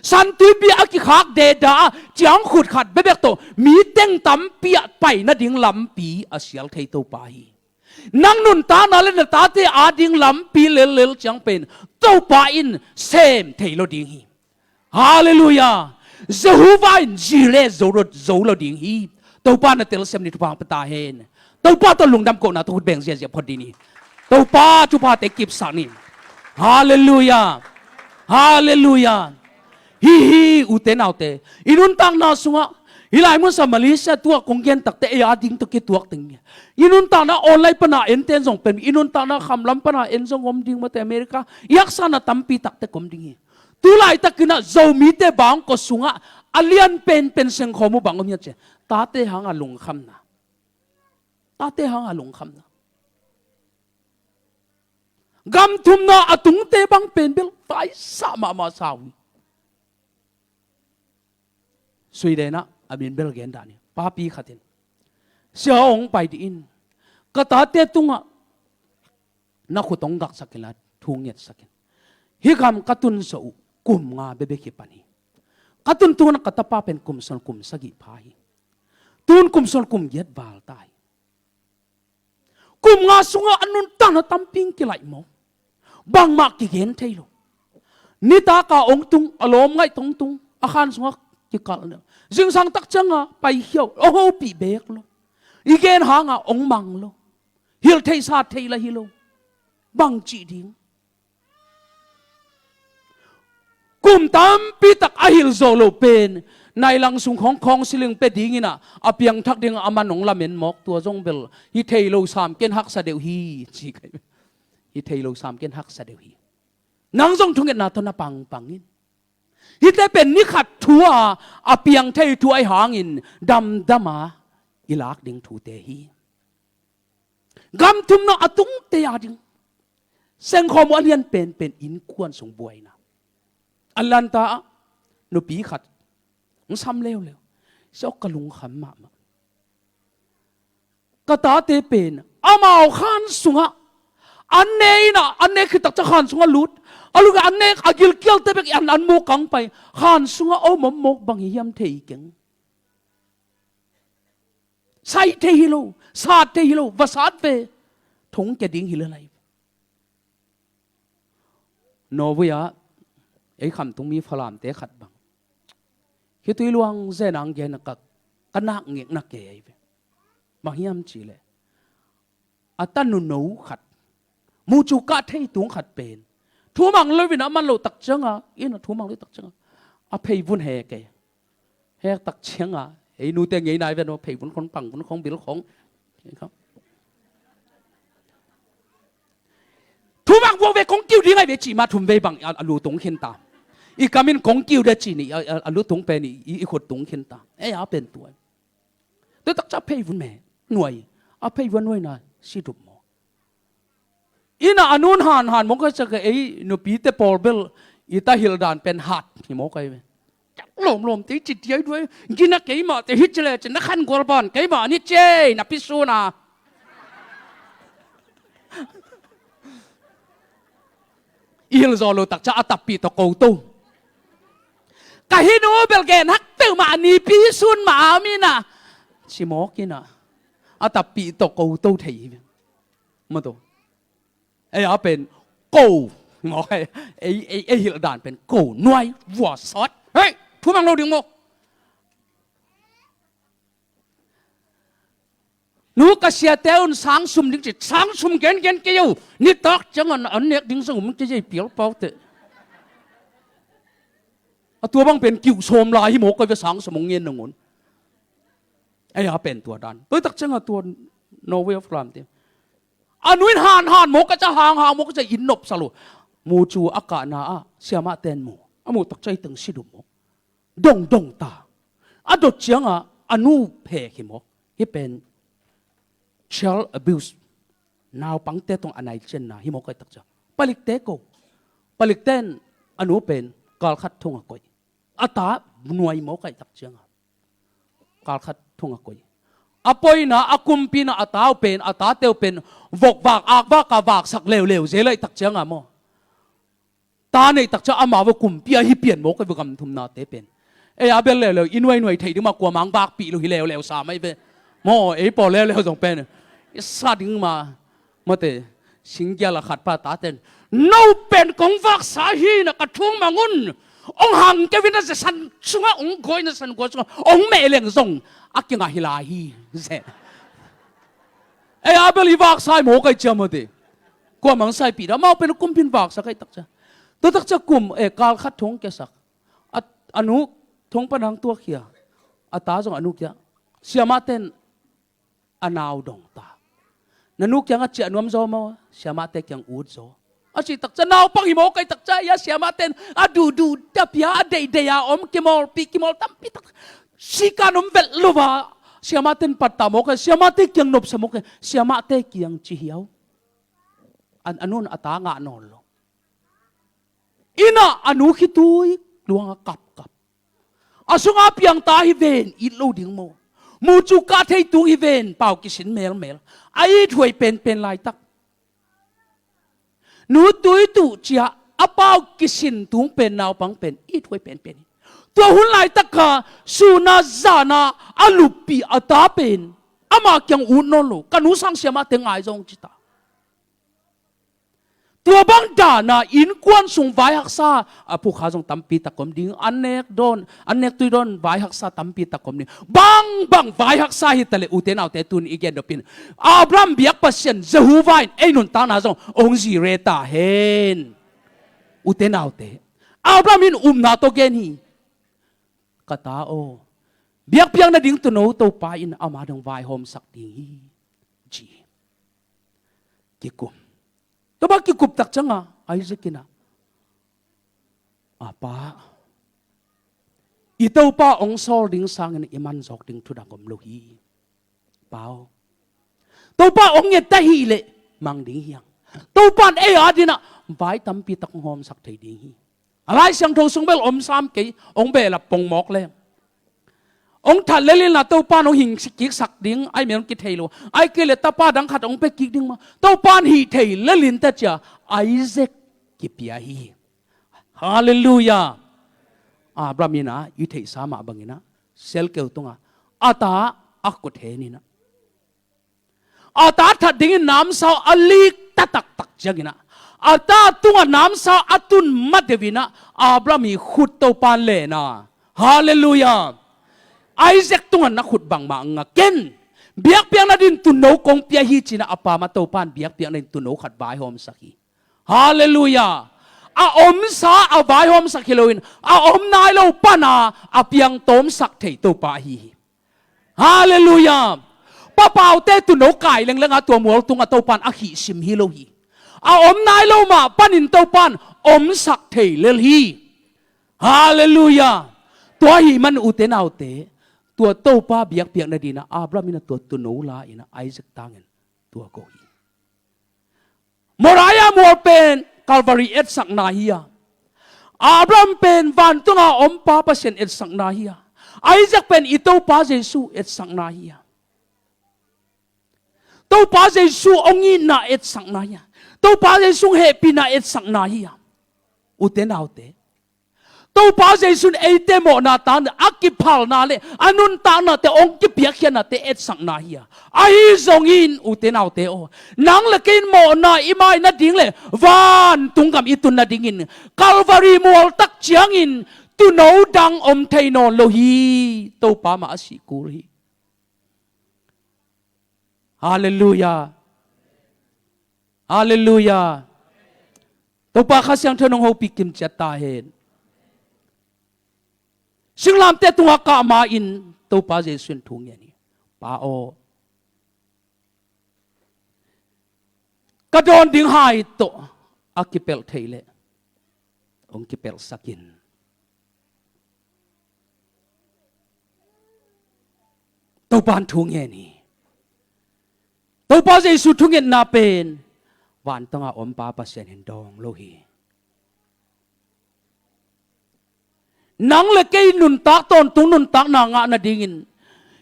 Santuipi a kikhak deda a ciangkhut khat bekbek tawh mi teng tampi ah pai nading lampi a sial thei Topa hi. Nang nuntakna le na tate ading lampi lellel ciang pen Topa in sem thei lo ding hi. Halleluiah. Jehovah in Jireh zo lo, zo lo ding hi. Topa na telsiam ni, thupha hong pia ta hen. Topa tawh lungdam kohna tawh khut beng ziahziah phot ding ni. Topa thuphate kipsak ni. Halleluiah. Halleluiah. Hi hi, ute naute, i nuntakna sungah, hih lai munsa Malaysia tuah kong gen takte ei ading tawh kituak teng. I nuntakna online pana enten zong pen, i nuntakna khamlam pana en zong om ding mate, America i haksatna tampi takte om ding hi. Tu laitakin ah Zomite bang kua sungah a lian penpen sengkhawm uh bang om hiam cih leh, tate hanga lungkhamna. Tate hanga lungkhamna. Gam thumna a tungte bang pen bel vaisa mahmah sa uh hi. Sweden ah a min bel gen dah ni, papi khat in, "Sia aw, hong pai dih in, ka tate tungah na khut hong gaksak inla thu ngetsak in. Hih gam ka tun zawh uh kum nga bekbek hi pan hi. Ka tun tungah ka tapa pen kum sawm kum sagih pha hi. Tun kum sawm kum giat val ta hi. Kum nga sungah a nuntakna tampi in kilaih maw? Bangmah kigen thei lo. Nitak a hong tung, a lawm ngaih tong tung, a khan sungah kikalh. Zingsang tak ciangah paikhia uh, a hopih beek lo. I gen hangah hong mang lo. Hilh theih sat theih lah hi lo. Bang cih ding? Kum tampi tak a hilh zawh loh pen, nai lang sung khawng counselling pia dingin ah, a piangthak dingah a man hong lamen mawk, tua zong bel hi thei lo sam ken haksa deuh hi, ci kai. Hi thei lo sam ken haksa deuh hi. Nang zong thungetna tawh na pangpang in. Hihte pen ni khat thu a, a piang thei thu ahih hangin damdam a i lak ding thute hi. Gam thumna a tungte a ding, sengkhawm uh a lian penpen innkuan sung buaina. A lanta ah nupi khat hong sam leuleu. Siaw, ka lungkham mahmah. Ka tate pen amau khan sungah an ne in ah, an ne khit tak ciang khan sungah lut. A lungah an ne, a gilkialte bek i an an mawk kang pai. Khan sungah om om mawk bang hi hiam thei keng. Sai thei hi lo, sat thei hi lo, va sat ve. Thong kia ding hi le lai. Norway ah ei khamtung mi Falamte khat bang, khitui luang zen ang gen a, ka, ka nak ngekna kei ve. Bang hiam cih leh, a tanu no khat, mucu kah thei tung khat pen, thumang lo in a man loh tak ciangah, inn ah thumang lo tak ciangah, a phei vun he kei. Hek tak ciangah ei nute ngei nai ven maw, phei vun khong, pang vun khong, bil khong. Thumang buak ve, kong kiu ding ai ve cih mah thum vei bang a, a lu tung khin ta. I kam in kong kiu de cih ni, a, a, a lu tung pen i, i, i khut tung khin ta. Ei a pen tua. Tua tak ciang a phei vun me nuai, a phei vun nuai na si dup maw. Inn ah a nun han han mawk a, ciang ka ei nupite pawl bel i ta hilh dan pen hat hi mawk ai ve. Lawmlawm te i ci tiai duai, gina keimah te hi ci le ci na khan gual ban keimah ni ciei na pi suna. I hilh zawh loh tak ciang a tappi tawh ko to. Ka hi nu bel gen hak peuhmah, a nipi sun mah a om ina ci mawk ina, a tappi tawh ko to thei hi. Maw to. Ei a pen ko. Mawk ei, ei, ei hilh dan pen ko, nuai, vua, sawt. Hei, thumang lo ding maw. Nu, ka siate un sang sum ding ci, sang sum gengen kei o. Nitak ciang an, an nek ding zong um kei ei, pial pau te. A tua bang pen kiu sawm lai hi mawk ai ve, sang sum hong ngen nangun. Ei a pen tua dan. Tua tak ciang a tua Norway of Lam te. A nu in han han mawk a, ca hang hang mawk a, ca inn nopsa lo. Mucu a kahna ah siamah ten mu. A muh tak ciang i teng si dup maw. Dongdong ta. A dot ciangah a nu phek hi mawk. Hih pen child abuse. Naupangte tawh a nai cianna hi mawk ai tak ciang. Palikte ko. Palikte in a nu pen kal khat thong a koih. A ta nuai mawk ai tak ciangah. Kal khat thong a koih. A poina, a kumpina, a tau pen, a tate uh pen vok vak, ak vak a vaksak leuleu zel ai tak ciangah maw. Ta neih tak ciang amau a kumpi ahi pian mawk ai ve, gam thumnate pen. Ei a bel leuleu i nuainuai theih ding mah, kuamah ang vakpih lo hi leuleu sa mai ve. Maw, ei pawl leuleu zong pen i sa ding mah. Mate, singgial a khat pa tate in, no pen kong vaksa hi na, ka thung mang un. Ong hang keu in a, zasan sungah ong guai, na san guai sungah ong meh leng zong a kingah hi lai hi. Zet. Ei a bel i vaksa hi mawk ai ciang mate. Kuamah ang saipih dah, amau pen a kumpin vaksak ai tak ciang. Tua tak ciang kum, eh, kal khat thong kiasak. A, a nu thong pan ang tuak hi a. A ta zong a nu kiang. Siamahte in a nau dong ta. Na nu kiangah ciah nuam zaw maw, siamahte kiang ut zaw. A cih tak ciang naupang hi mawk ai tak ciang, ei a siamahte in a duhduh dapia, a deihdeih a om, kimawlpih, kimawl tampi tak. Sikan om vet lo a, siamahte in pattah mawk ai, siamahte kiang nopsa mawk ai, siamahte kiang ci hiau. A, a nu in a ta ngah nawn lo. Inn ah a nu khitui luang a kapkap. A sungah a piang ta hi ven, it lo ding maw. Mucu kah thei tung hi ven, pau kisin melmel. A ithuai penpen laitak. Nu tui tuh ciah, a pau kisin tung pen naupang pen ithuai penpen hi. Tua hun laitak kha sun a zan a a luppih a ta pen ama kiang ut nawn lo, ka nu sang siamahte ngai zong ci ta. Tua bang dan a innkuan sung vaihaksa a phukha zong tampi tak om ding, an nek dawn, an nek tui dawn vaihaksa tampi tak om ding. Bangbang vaihaksa hi taleh ute naute tun i gen dopin Abraham biak Pasian Jehovah in ei nuntakna zong ong zire ta hen. Ute naute, Abraham in upna tawh gen hi. Ka ta aw, biakpiak nading tuuno Topa in ama dong vaihawmsak ding hi, ci hi. Kikum. Tua bang kikup tak cianga Isaac in a, a pa, i Topa ong sawl ding sangin i man zawk ding thudang om lo hi. Pa aw, Topa ong nget ta hi leh mang ding hiang. Topa in ei a dingin a vai tampi tak ong hawmsak thei ding hi. A Lai Siangtho sung bel om sam kei, ong behlap pongmawk leng. Ong that lel in a Topa in ong hing kiksak ding, ai men ong kithei lo. Ai kei leh tapa dang khat ong pia kik ding maw. Topa in hih thei lel in ta cia, Isaac kipia hi. Halleluiah. Abraham in a, i theihsa mah bangin a, selkeu tungah a ta a kut hen in a, a ta that dingin namsau a lik ta taktak ciangin a, a ta tungah namsau a tun ma deuh in a, Abraham i khut Topa in len a. Halleluiah. Isaac tungah na khut bangmah ngak in. Biakpiak nading tuuno kong pia hi ci-in a, a pa mah Topa in biakpiak nading tuuno khat vaihawmsak hi. Halleluiah. A omsa a vaihawmsak hi loin, a om nai lo pan a a piang tawmsak thei Topa ahi hi. Halleluiah. Papaute tuuno kai lengleng a tua mual tungah Topa in a khihsim hi lo hi. A om nai lo mah panin Topa in omsak thei lel hi. Halleluiah. Tua ahih man ute naute, tua Topa biakpiak nading a Abraham in a tua tuuno la in a Isaac tangin tua ko hi. Moriah mual pen Calvary etsakna hi a, Abraham pen vantunga om Pa Pasian etsakna hi a, Isaac pen i Topa Jesu etsakna hi a, Topa Jesu ong itna etsakna hi a, Topa Jesu ong hehpihna etsakna hi a. Ute naute, Topa Jesu in eite mawhna tangin a kiphalna le a nuntaknate ong kipiakkhiatnate etsakna hi a. Ahi zongin ute naute aw, nang le kei in mawhna i mai nading le vantung gam i tun nadingin Calvary mual tak ciangin tuuno dang om thei nawn lo hi. Topa mah a sih kul hi. Halleluiah. Halleluiah. Topa Kha Siangtho in ong hopih kim ciat ta hen. Singlamteh tungah kah ma-in Topa Jesu in thu ngen hi. Pa aw, ka dawn ding hai tawh a kipelh theih leh ong kipelhsak in. Topa in thu ngen hi. Topa Jesu thungetna pen vantungah om Pa Pasian in dawng lo hi. Nang le kei nuntak tawntung nuntakna ngah nadingin,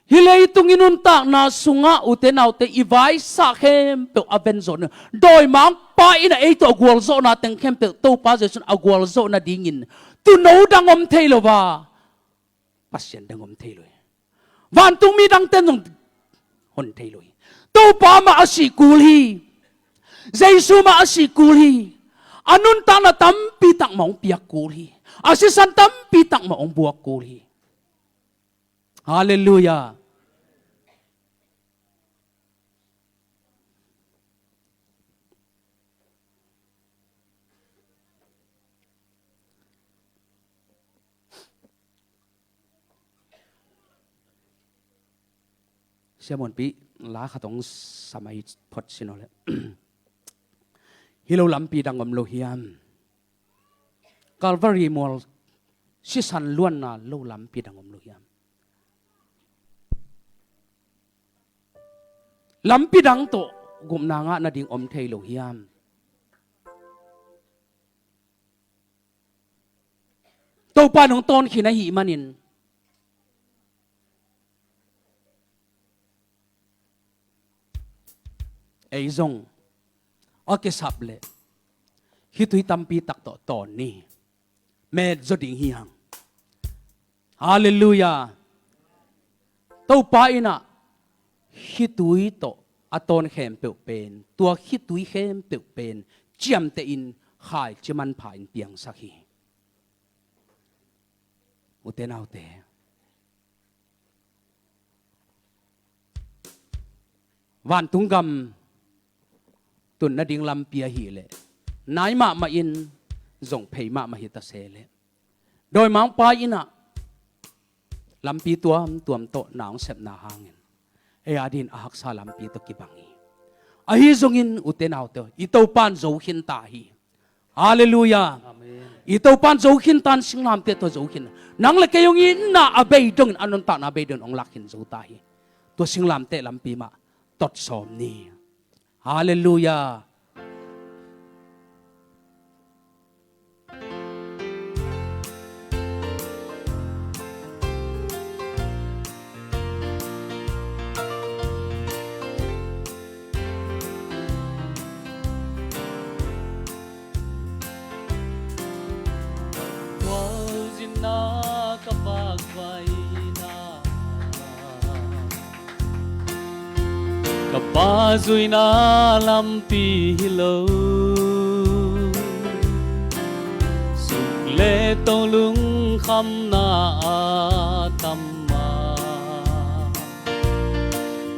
hih leitung i nuntakna sungah ute naute i vaisah khempeuh a ven zawh nading, dawimangpa in a ei tawh a gualzawhna teng khempeuh Topa Jesu in a gualzawh nadingin tuuno dang om thei lo a, Pasian dang om thei lo hi. Vantung mi dangte in zong hon thei lo hi. Topa mah a sih kul hi. Jesu mah a sih kul hi. A nuntakna tampi tak mah ong piak kul hi. A sisan tampi tak mah ong buak kul hi. Halleluiah. Sia Muanpi, la khat ong samai phot sin aw le. Hi lo lampi dang om lo hiam? Calvary mual sisan luanna lo lampi dang om lo hiam? Lampi dang tawh gupna ngah nading om thei lo hiam? Topa in ong tawn khin ahih manin ei zong a kisap leh khitui tampi tak tawh tawn ni. Met zaw ding hi hang. Halleluiah. Topa in ah khitui tawh a tawn khempeuh pen, tua khitui khempeuh pen ciamtehin khaici manpha in piangsak hi. Ute naute, vantung gam tun nading lampi ahih leh nai mahmah in zong phei mahmah hi ta se leh, dawimangpa in ah lampi tuamtuam tawh na hong sepna hangin ei a dingin a haksa lampi tawh kibang hi. Ahi zongin ute naute, i Topa in zo khin ta hi. Halleluiah. Amen. I Topa in zo khin ta in, singlamteh tawh zo khin. Nang le kei hong itna a bei dongin, a nuntakna a bei dongin hong lak khin zo ta hi. Tua singlamteh lampi mah tot sawm ni. Halleluiah. Tua zinna ka pakvaina, ka pa zuina lampi hi lo. Suk le to lungkhamna a tam a,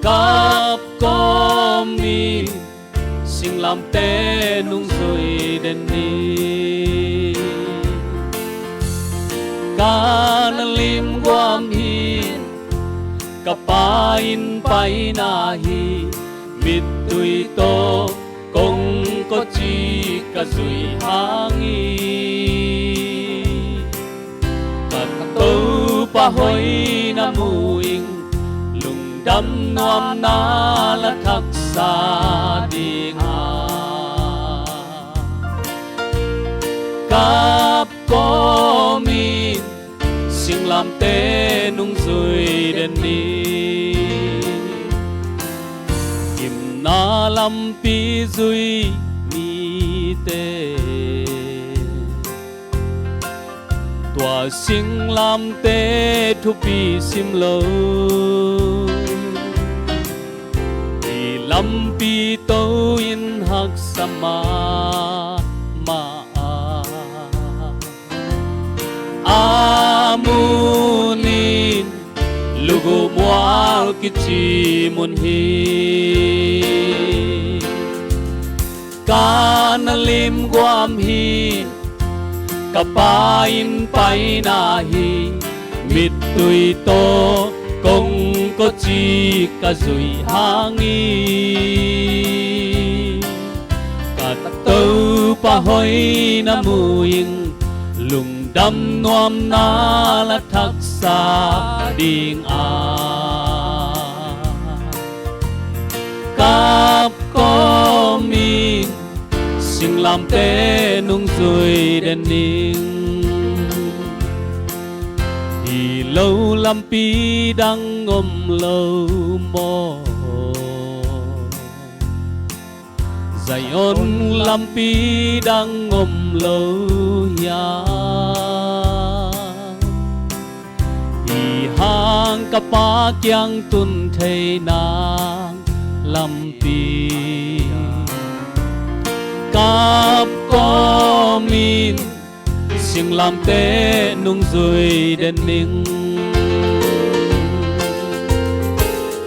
kap kawmin singlamteh nungzui den ni. Ka na limguam hi, ka pa inn paina hi, mittui tawh kongkawci ka zui hang hi. Ka Topa hoihna mu ing, lungdam nuamna la thaksa ding a, kap kawmin singlamteh nungzui den ni. Gimna lampi zui mite, tua singlamteh thupi sim lo. Hih lampi to in haksa mahmah a, a mun in Lugumual kici mun hi. Ka na limguam hi, ka pa inn paina hi, mittui tawh kongkawci ka zui hang hi. Ka Topa hoihna mu ing, lungdam nuamna la thaksa ding a, kap kawmin singlamteh nungzui den ning. Hi lo lampi dang om lo maw? Zion lampi dang om lo hiam? Hi hang ka pa kiang tun thei nang lampi, kap kawmin singlamteh nungzui den ning.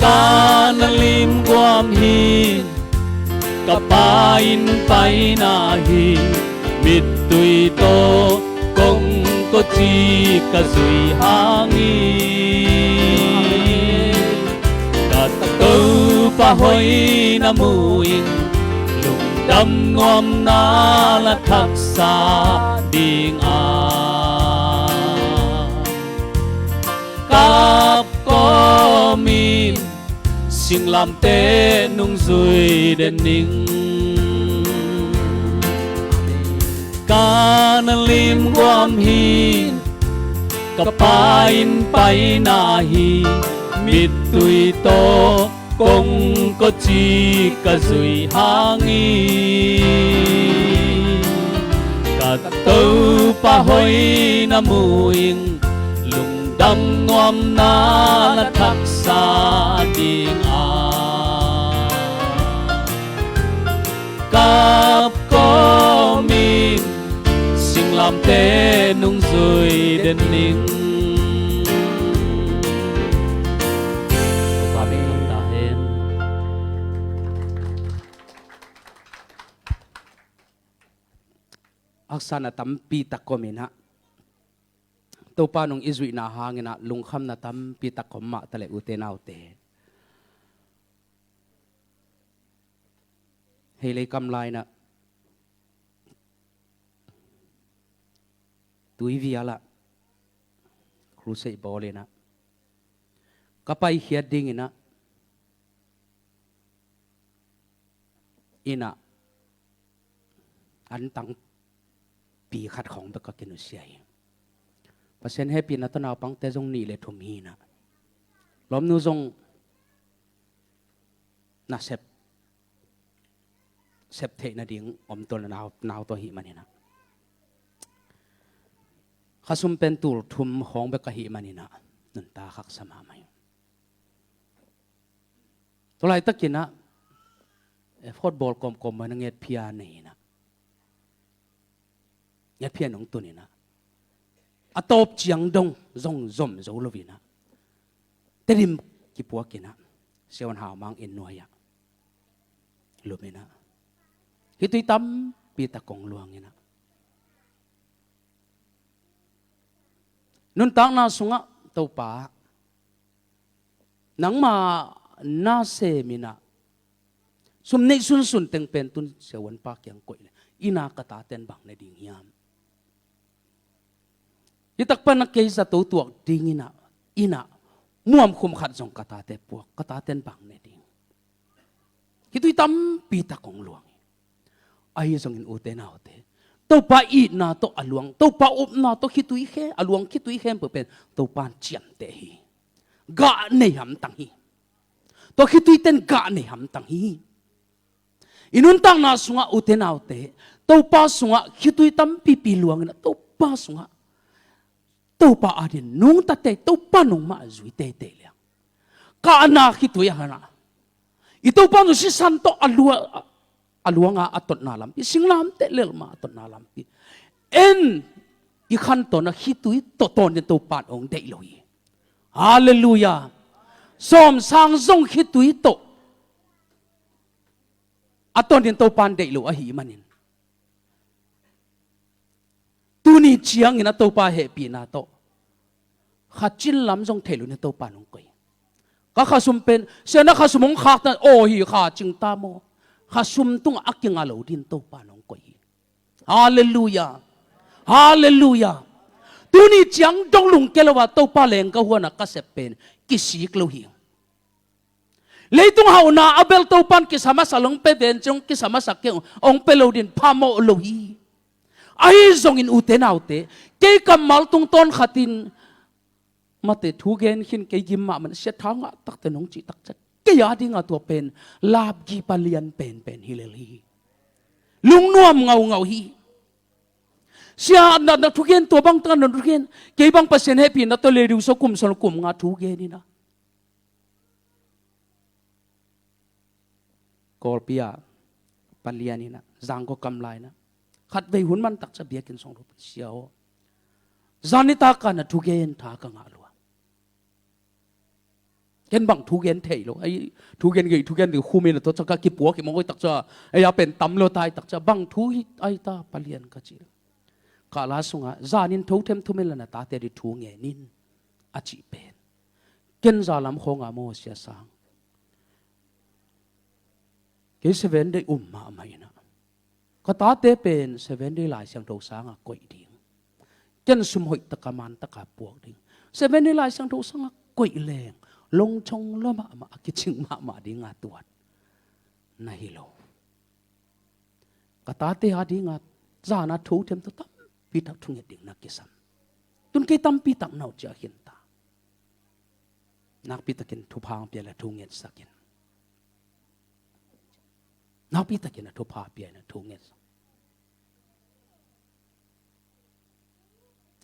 Ka na limguam hi, ka pa inn paina hi, mittui tawh kongkawci ka zui hang hi. Ka Topa hoihna mu ing, lungdam nuamna la thaksa ding a, kap kawmin singlamteh nungzui den ning. Ka na limguam hi, ka pa inn paina hi, mittui tawh kongkawci ka zui hang hi. Ka Topa hoihna mu ing, lung Damnuamna na thaksa dingah kap kawmin singlamteh nungzui den ning. Topa min thang ta hen. Haksatna tampi tak om inah, Topa nung i zuihna hang inah lungkhamna tampi tak om mah ta leh, ute naute, hei lei kam lai inah tuivial ah crusade bawl inah ka paikhiat ding inah, inah an tangpi khat khawng bek ka kinusia hi. Pasian hehpihna tawh naupangte zong nih le thum hi inah, lawmnu zong nasep sep theih nading om tuan, nau, nau tawh hi man inah, khasum pen tul thum khawng bek ka hih man inah nuntak haksa mahmah hi. Tua laitak inah, eh, football kawmkawm man a ngetphia nei inah, ngetphia nong tun inah, a tawp ciang dong zong zom zo lo inah, Tedim kipuak inah, Siavuan Haumang inn nuai ah lum inah, khitui tampi tak kong luang inah, nuntakna sungah, Topa, nangma nasem inah sum neih sunsun teng pen tun Siavuan pa kiang koih leh, inah ka taten bang ne ding hiam? Hi tak pan a kei zato tuak ding inah, inah muamkhum khat zong ka tate puak, ka taten bang ne ding? Khitui tampi tak kong luang hi. Ahi zongin, ute naute, Topa itna tawh a luang, Topa upna tawh khitui khe, a luang khitui khempeuh pen Topa in ciamteh hi. Gah nei hamtang hi. Tua khitui ten gah nei hamtang hi. I nuntakna sungah, ute naute, Topa sungah khitui tampipi luang inah, Topa sungah, Topa adin nungta tei, Topa nungmah zui teitei liang. Kahna khitui a hana, i Topa nu sisan tawh a lua, a luanga a totna lampi, singlamteh lel mah a totna lampi, en i khantawn a khitui tawh tawntung Topa in hong deih lo hi. Halleluiah. Sawm sang zong khitui tawh a tawntung Topa in deih lo ahih manin, tuni ciangin a Topa hehpihna tawh kha cin lam zong thei lo in Topa in hong koih. Ka khasum pen, Sia, na khasum hong khakta, aw hi, kha cing ta maw? Khasum tungah a kinga lo dingin Topa in hong koih hi. Halleluiah. Halleluiah. Tuni ciang dong lungke lo a Topa leng ka huan a ka sep pen kisik lo hi. Leitung hauhna a bel Topa in kisa masa lo hong pe ven ciang, kisa masa kei hong pe lo dingin phamawh lo hi. Ahi zongin, ute naute, kei kammal tungtawn khatin mate thu gen khin kei gim mahmah, Sia, tha ngah takte nong cih takciang, kei a dinga tua pen lapgi palian penpen hi lel hi. Lungnuam ngaungau hi. Sia, na, na thugen tua bang taka na thugen, kei bang Pasian hehpihna tawh lei diu so kum sawm kum nga thugen inah, Kawlpi ah palian inah, Zangkawkam lai inah, khatvei hun man takciang biakinn sung lo pan, Sia aw, zan nitak a na thugen tha ka ngah lua. Ken bang thugen thei lo, ei, thugen gei, thugen gei khum inah, tua ciang ka kipuak hi mawk hi takciang, ei, a pen tam lo tai takciang, bang thu hi ai ta, palian, ka ci. Kah la sungah, zanin thothem thum inla na tate ading thu ngen in, a cih pen, ken za lam khawng a maw, Sia Sang, kei Seven Day um mahmah inah, ka tate pen Seven Day Lai Siangtho sangah koih ding, ken sum hoih taka man taka puak ding, Seven Day Lai Siangtho sangah koih leng longchong lua mahmah, a kicing mahmah dinga tuat na hi lo. Ka tate adinga zana thothem tawh tampi tak thunget ding na kisam. Tun kei tampi tak na uh ciah khin ta. Nakpi takin thupha hong pia le thungetsak in. Nakpi takin a thupha pia in a thungetsak.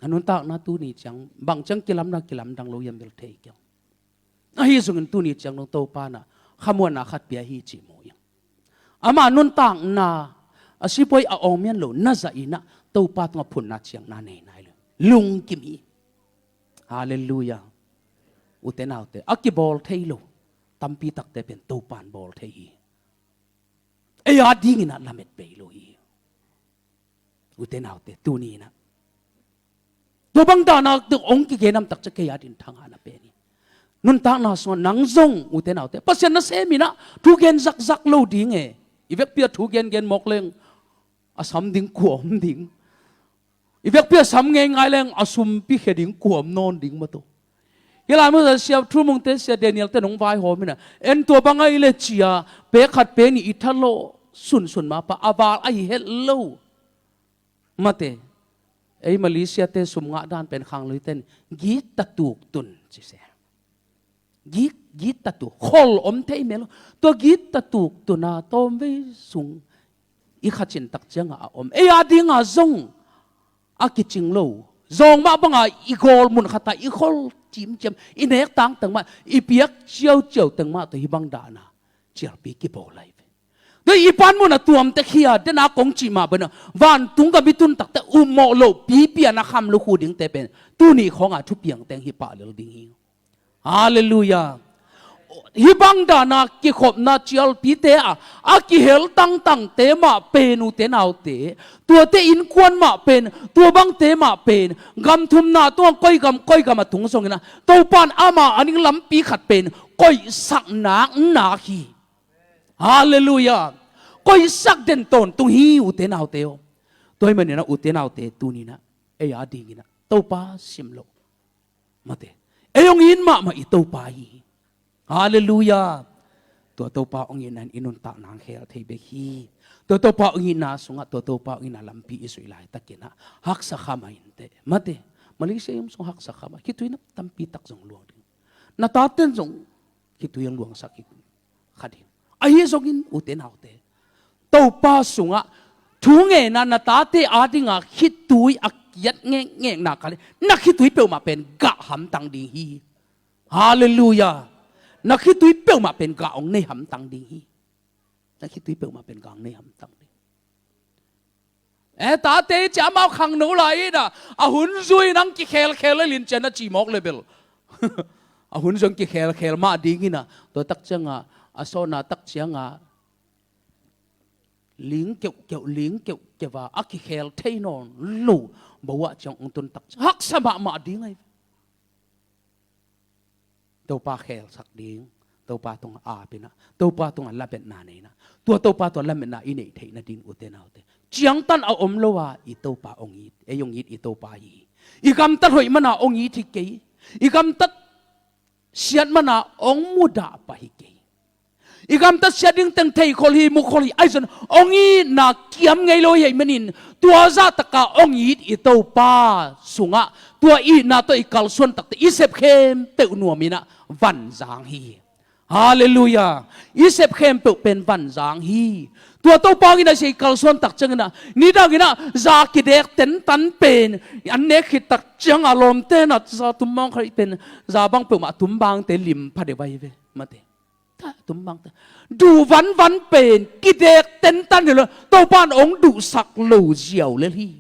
A nuntakna tuni ciang bang ciang kilamna kilamdang lo hiam bel thei keng. Ahi zongin tuni ciang dong Topa in ah khamuanna khat pia hi cih mu ing. Ama nuntakna a sipuai a awng mian lo na zah in ah Topa tungah phunna ciangna nei nai lo. Lungkim hi. Halleluiah. Ute naute, a kibawl thei lo tampi takte pen Topa in bawl thei hi. Ei a dingin ah lamet bei lo hi. Ute naute, tuni in ah tua bang dahna ong kigen a om tak ciang kei a dingin thangahna pen hi. Nuntakna sungah nang zong, ute naute, Pasian nasem in ah thu gen zakzak lo ding e. I vekpi a thu gengen mawk leng a sam ding kua om ding? I vekpi a sam ngeingai leng a sumpi khia ding kua om nawn ding maw? Tua hi lai mun ah sia Thu Mungte, sia Daniel te nong vaihawm in ah, en tua bang ahih leh ci a, pek khat pek nih i thalawh sunsun mah pa a val ahi het lo. Mate, ei Malaysia te sum ngah dan pen khangluite in gita tuk tun ci se. Gita, gita tuk, khol om thei mel lo. Tua gita tuk tun a tawmvei sung i kha cin tak ciangah a om. Ei a dingah zong a kicing lo. Zawng mah bangah i gawl mun khatah i khol cimciam, i nek tangtang mah, i piak ciauciau teng mah tawh hih bang dahna cialpi kibawl lai ve. Tua i pan mun a tuamte khia dena kong cih mah bangin ah vantung gam i tun takte upmawh loh pipi a na kham lukhu dingte pen tuni khawngah thupiang teng hi pah lel ding hi. Halleluiah. Hih bang dahna kikhopna cialpite a, a kihel tangtangte mah pen, ute naute, tuate innkuan mah pen, tua bangte mah pen, gam thumna tungah koi gam koi gam a tung zongin ah Topa in ama a ning lampi khat pen koihsak nak nak hi. Halleluiah. Koihsak den tawntung hi, ute naute aw. Tua ahih manin ah ute naute, tuni in ah ei a dingin ah Topa sim lo. Mate, ei hong it mahmah i Topa hi. Halleluiah. Tua Topa hong itna in i nuntakna hong khel thei bek hi. Tua Topa hong itna sungah, tua Topa hong itna lampi i zuih laitakin ah haksa kha mah inteh. Mate, Malaysia i om sung haksa kha mah, khitui na tampi tak zong luang ding. Na taten zong khitui hong luangsak hi kha ding. Ahi zongin, ute naute, Topa sungah thungetna, na tate a dingah khitui a kiat ngekngekna kal in, na khitui peuhmah pen gah hamtang ding hi. Halleluiah. Na khitui peuhmah pen gah hong nei hamtang ding hi. Na khitui peuhmah pen gah hong nei hamtang ding. E, tate ci a, amau khangno lai in ah, a hun zui in hong kikhelkhel lel in ci a, na ci mawk le bel. A hun zui hong kikhelkhel mah dingin ah, tua tak ciangah, a sawtna tak ciangah ling keuhkeuh, ling keuhkeuh a, a kikhel thei nawn lo, bo ah ciang hong tun tak ciang haksa mahmah ding ahi. Topa khelsak ding, Topa tungah ap in ah, Topa tungah lametna nei in ah, tua Topa tungah lametna i neih theih nading, ute naute, ciangtan a om lo a i Topa hong it, ei hong it i Topa hi. I gamtat hoih man a hong it hi kei. I gamtat siat man a hong mudah pah hi kei. I gamtat siat ding teng theikhol hi, mukhol hi, ahi zong hong itna kiam ngei lo hi ahih manin, tua zahtak a hong it i Topa sungah tua itna tawh i kalsuan takte i sep khempeuh nuam in ah van zang hi. Halleluiah. I sep khempeuh pen van zang hi. Tua Topa hong itna sia i kalsuan tak ciangin ah, nidang in ah za kidek tentan pen an nek khit tak ciang a lawmte in ah za tumbang khat pen, za bang peuhmah tumbangte lim pha deuh ahi ve. Mate, ta tumbangte duh vanvan pen kidek tentan hi lo, Topa in hong duhsak lo ziau lel hi.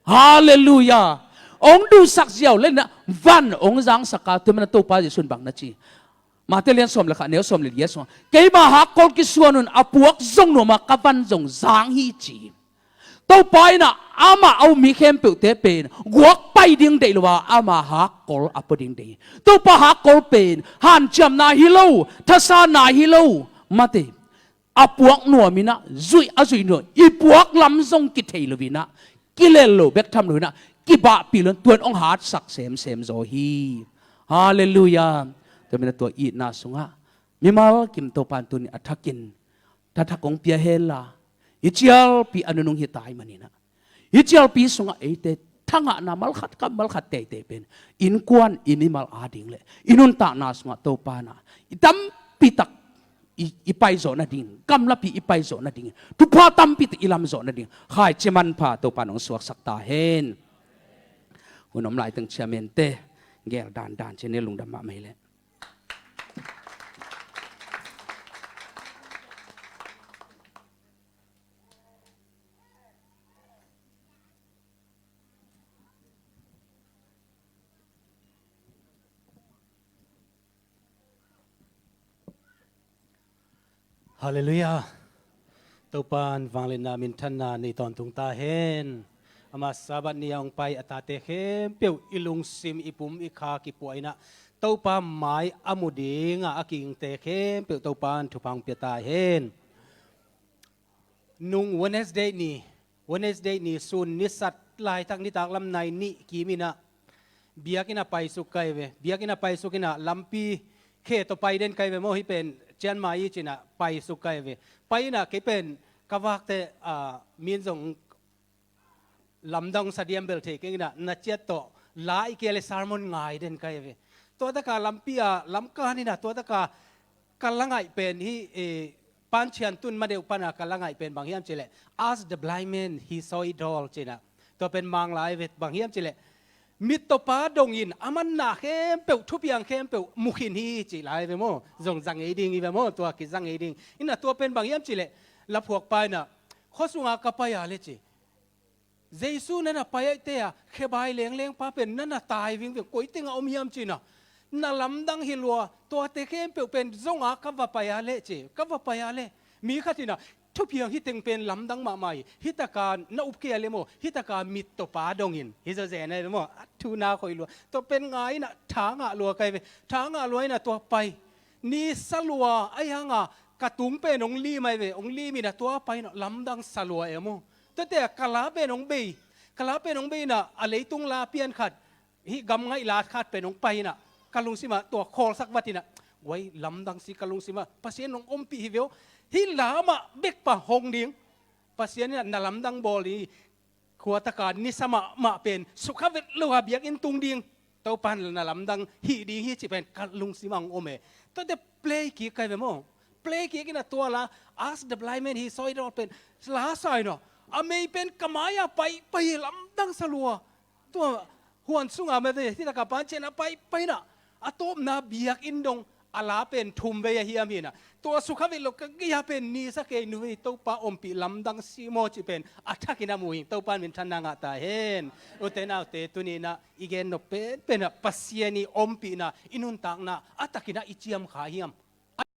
Halleluiah. Hong duhsak ziau lel in ah van hong zangsak a, tua manin ah Topa Jesu in bang na ci? Mate lian sawm le khat, neu sawm le giat sungah, keima hakkol kisuan un, a puak zong nuam a, ka van zong zang hi, ci. Topa in ah amah a um mi khempeuhte pen guak pai ding deih lo a, ama hakkol a pua ding deih hi. Topa hakkol pen hanciamna hi lo, thasanna hi lo. Mate, a puak nuam in ah, zuih a zuih nuam, i puak lam zong kithei lo in ah, kilel lo bek tham lo in ah, kibahpih lo in tua in hong hatsak semsem zaw hi. Halleluiah. Tua manin ah tua itna sungah mimal kim Topa in tuni a thakin thathak hong pia hen la, hih cialpi a nunung hi ta ahih manin ah, hih cialpi sungah eite thangahna malkhat kam malkhat teitei pen innkuan, i mimal a ding le i nuntakna sungah Topa in ah i tampi tak i, i paizawh nading, gamlapi i paizawh nading, thupha tampi tak i lamzawh nading khaici manpha Topa in hong suaksak ta hen. Hun om laiteng chairman-te gel dandan ci-in i lungdam mahmah hi leh. Halleluiah. Topa'n vangliatna minthanna nei tawntung ta hen. Ama Sabbath ni-a hong pai a tate khempeuh i lungsim, i pum, i kha kipuah in ah Topa mai a mu dingah a kigingte khempeuh Topa'n thupha hong pia ta hen. Nung Wednesday ni, Wednesday ni sun nisat laitak nitak lam nai nih kim in ah biakinn ah paisuk ka hi ve. Biakinn ah paisuk in ah lampi khe tawh pai den ka hi ve maw, hih pen Chiang Mai hi ci-in ah paisuk ka hi ve. Pai in ah kei pen ka vakte, ah, min zong lamdang sa diam bel thei keng in ah na ciat tawh la i kei leh sermon ngai den ka hi ve. Tua taka lampi a lamkan in ah tua taka ka la ngaih pen hih, eh, Pa'n Chiang tun ma deuh pan a ka la ngaih pen bang hiam cih leh, "Ask the blind man, he saw it all," ci-in ah. Tua pen Mang la hi ve, bang hiam cih leh, "Mittawpa dongin a manna khempeuh, thupiang khempeuh mu khin hi," ci la hi ve maw. Zong za ngei ding hi ve maw, tua kiza ngei ding. In ah tua pen bang hiam cih leh, laphuakpa in ah, "Khua sunga ka pai a leh," ci, "Jesu na na pai ahih teh a, khebai lengleng pa pen na na tai vingving, koi teng a om hiam?" ci-in ah, "Na lamdang hi lua, tuate khempeuh pen zong a ka va pai a leh," ci, "ka va pai a leh, mi khat in ah thupiang hih teng pen lamdang mahmah hi, hih taka na up kei a leh maw, hih taka mittawpa dongin," hi zawzen a hi ve maw. A thu na khoi lua. Tua pen ngai in ah tha ngah lua ka hi ve. Tha ngah lua in ah tua pai. Ni sa lua, ahi hang a ka tung pen hong lim a hi ve. Hong lim in ah tua pai in ah lamdang sa lua e maw. Tuate a ka la pen hong bei, ka la pen hong bei in ah a leitung la pian khat, hih gam ngaih la khat pen hong pai in ah ka lungsim ah tua khawlsak vat in ah, "Guai, lamdang si ka lungsim ah, Pasian hong ompih hi ve aw. Hih la mah bek pa hong ding. Pasian in ah na lamdang bawl ding hi. Khua taka nisa mahmah pen sukha vet lo a biakinn tung ding. Topa'n na lamdang hih ding hi," ci pen ka lungsim ah hong om e. Tuate play kik ka hi ve maw. Play kik in ah tua la, "Ask the blind man, he saw it all" pen la sa in ah, a mei pen ka mai-ah pai, pai, lamdang sa lua. Tua huan sunga mah ve, hih taka Pa'n Chiang a pai, pai in ah, a tawpna biakinn dong a la pen thum vei a hiam hi in ah, tua sukha vet lo, "Ka gei-a pen ni sa kei, nu vei, Topa ompih lamdang si maw," ci pen a thak in ah mu hi. Topa'n minthanna ngah ta hen. Ute naute, tuni in ah i gen nop penpen ah Pasian i ompihna, i nuntakna a tak in ah i ciam kha hiam?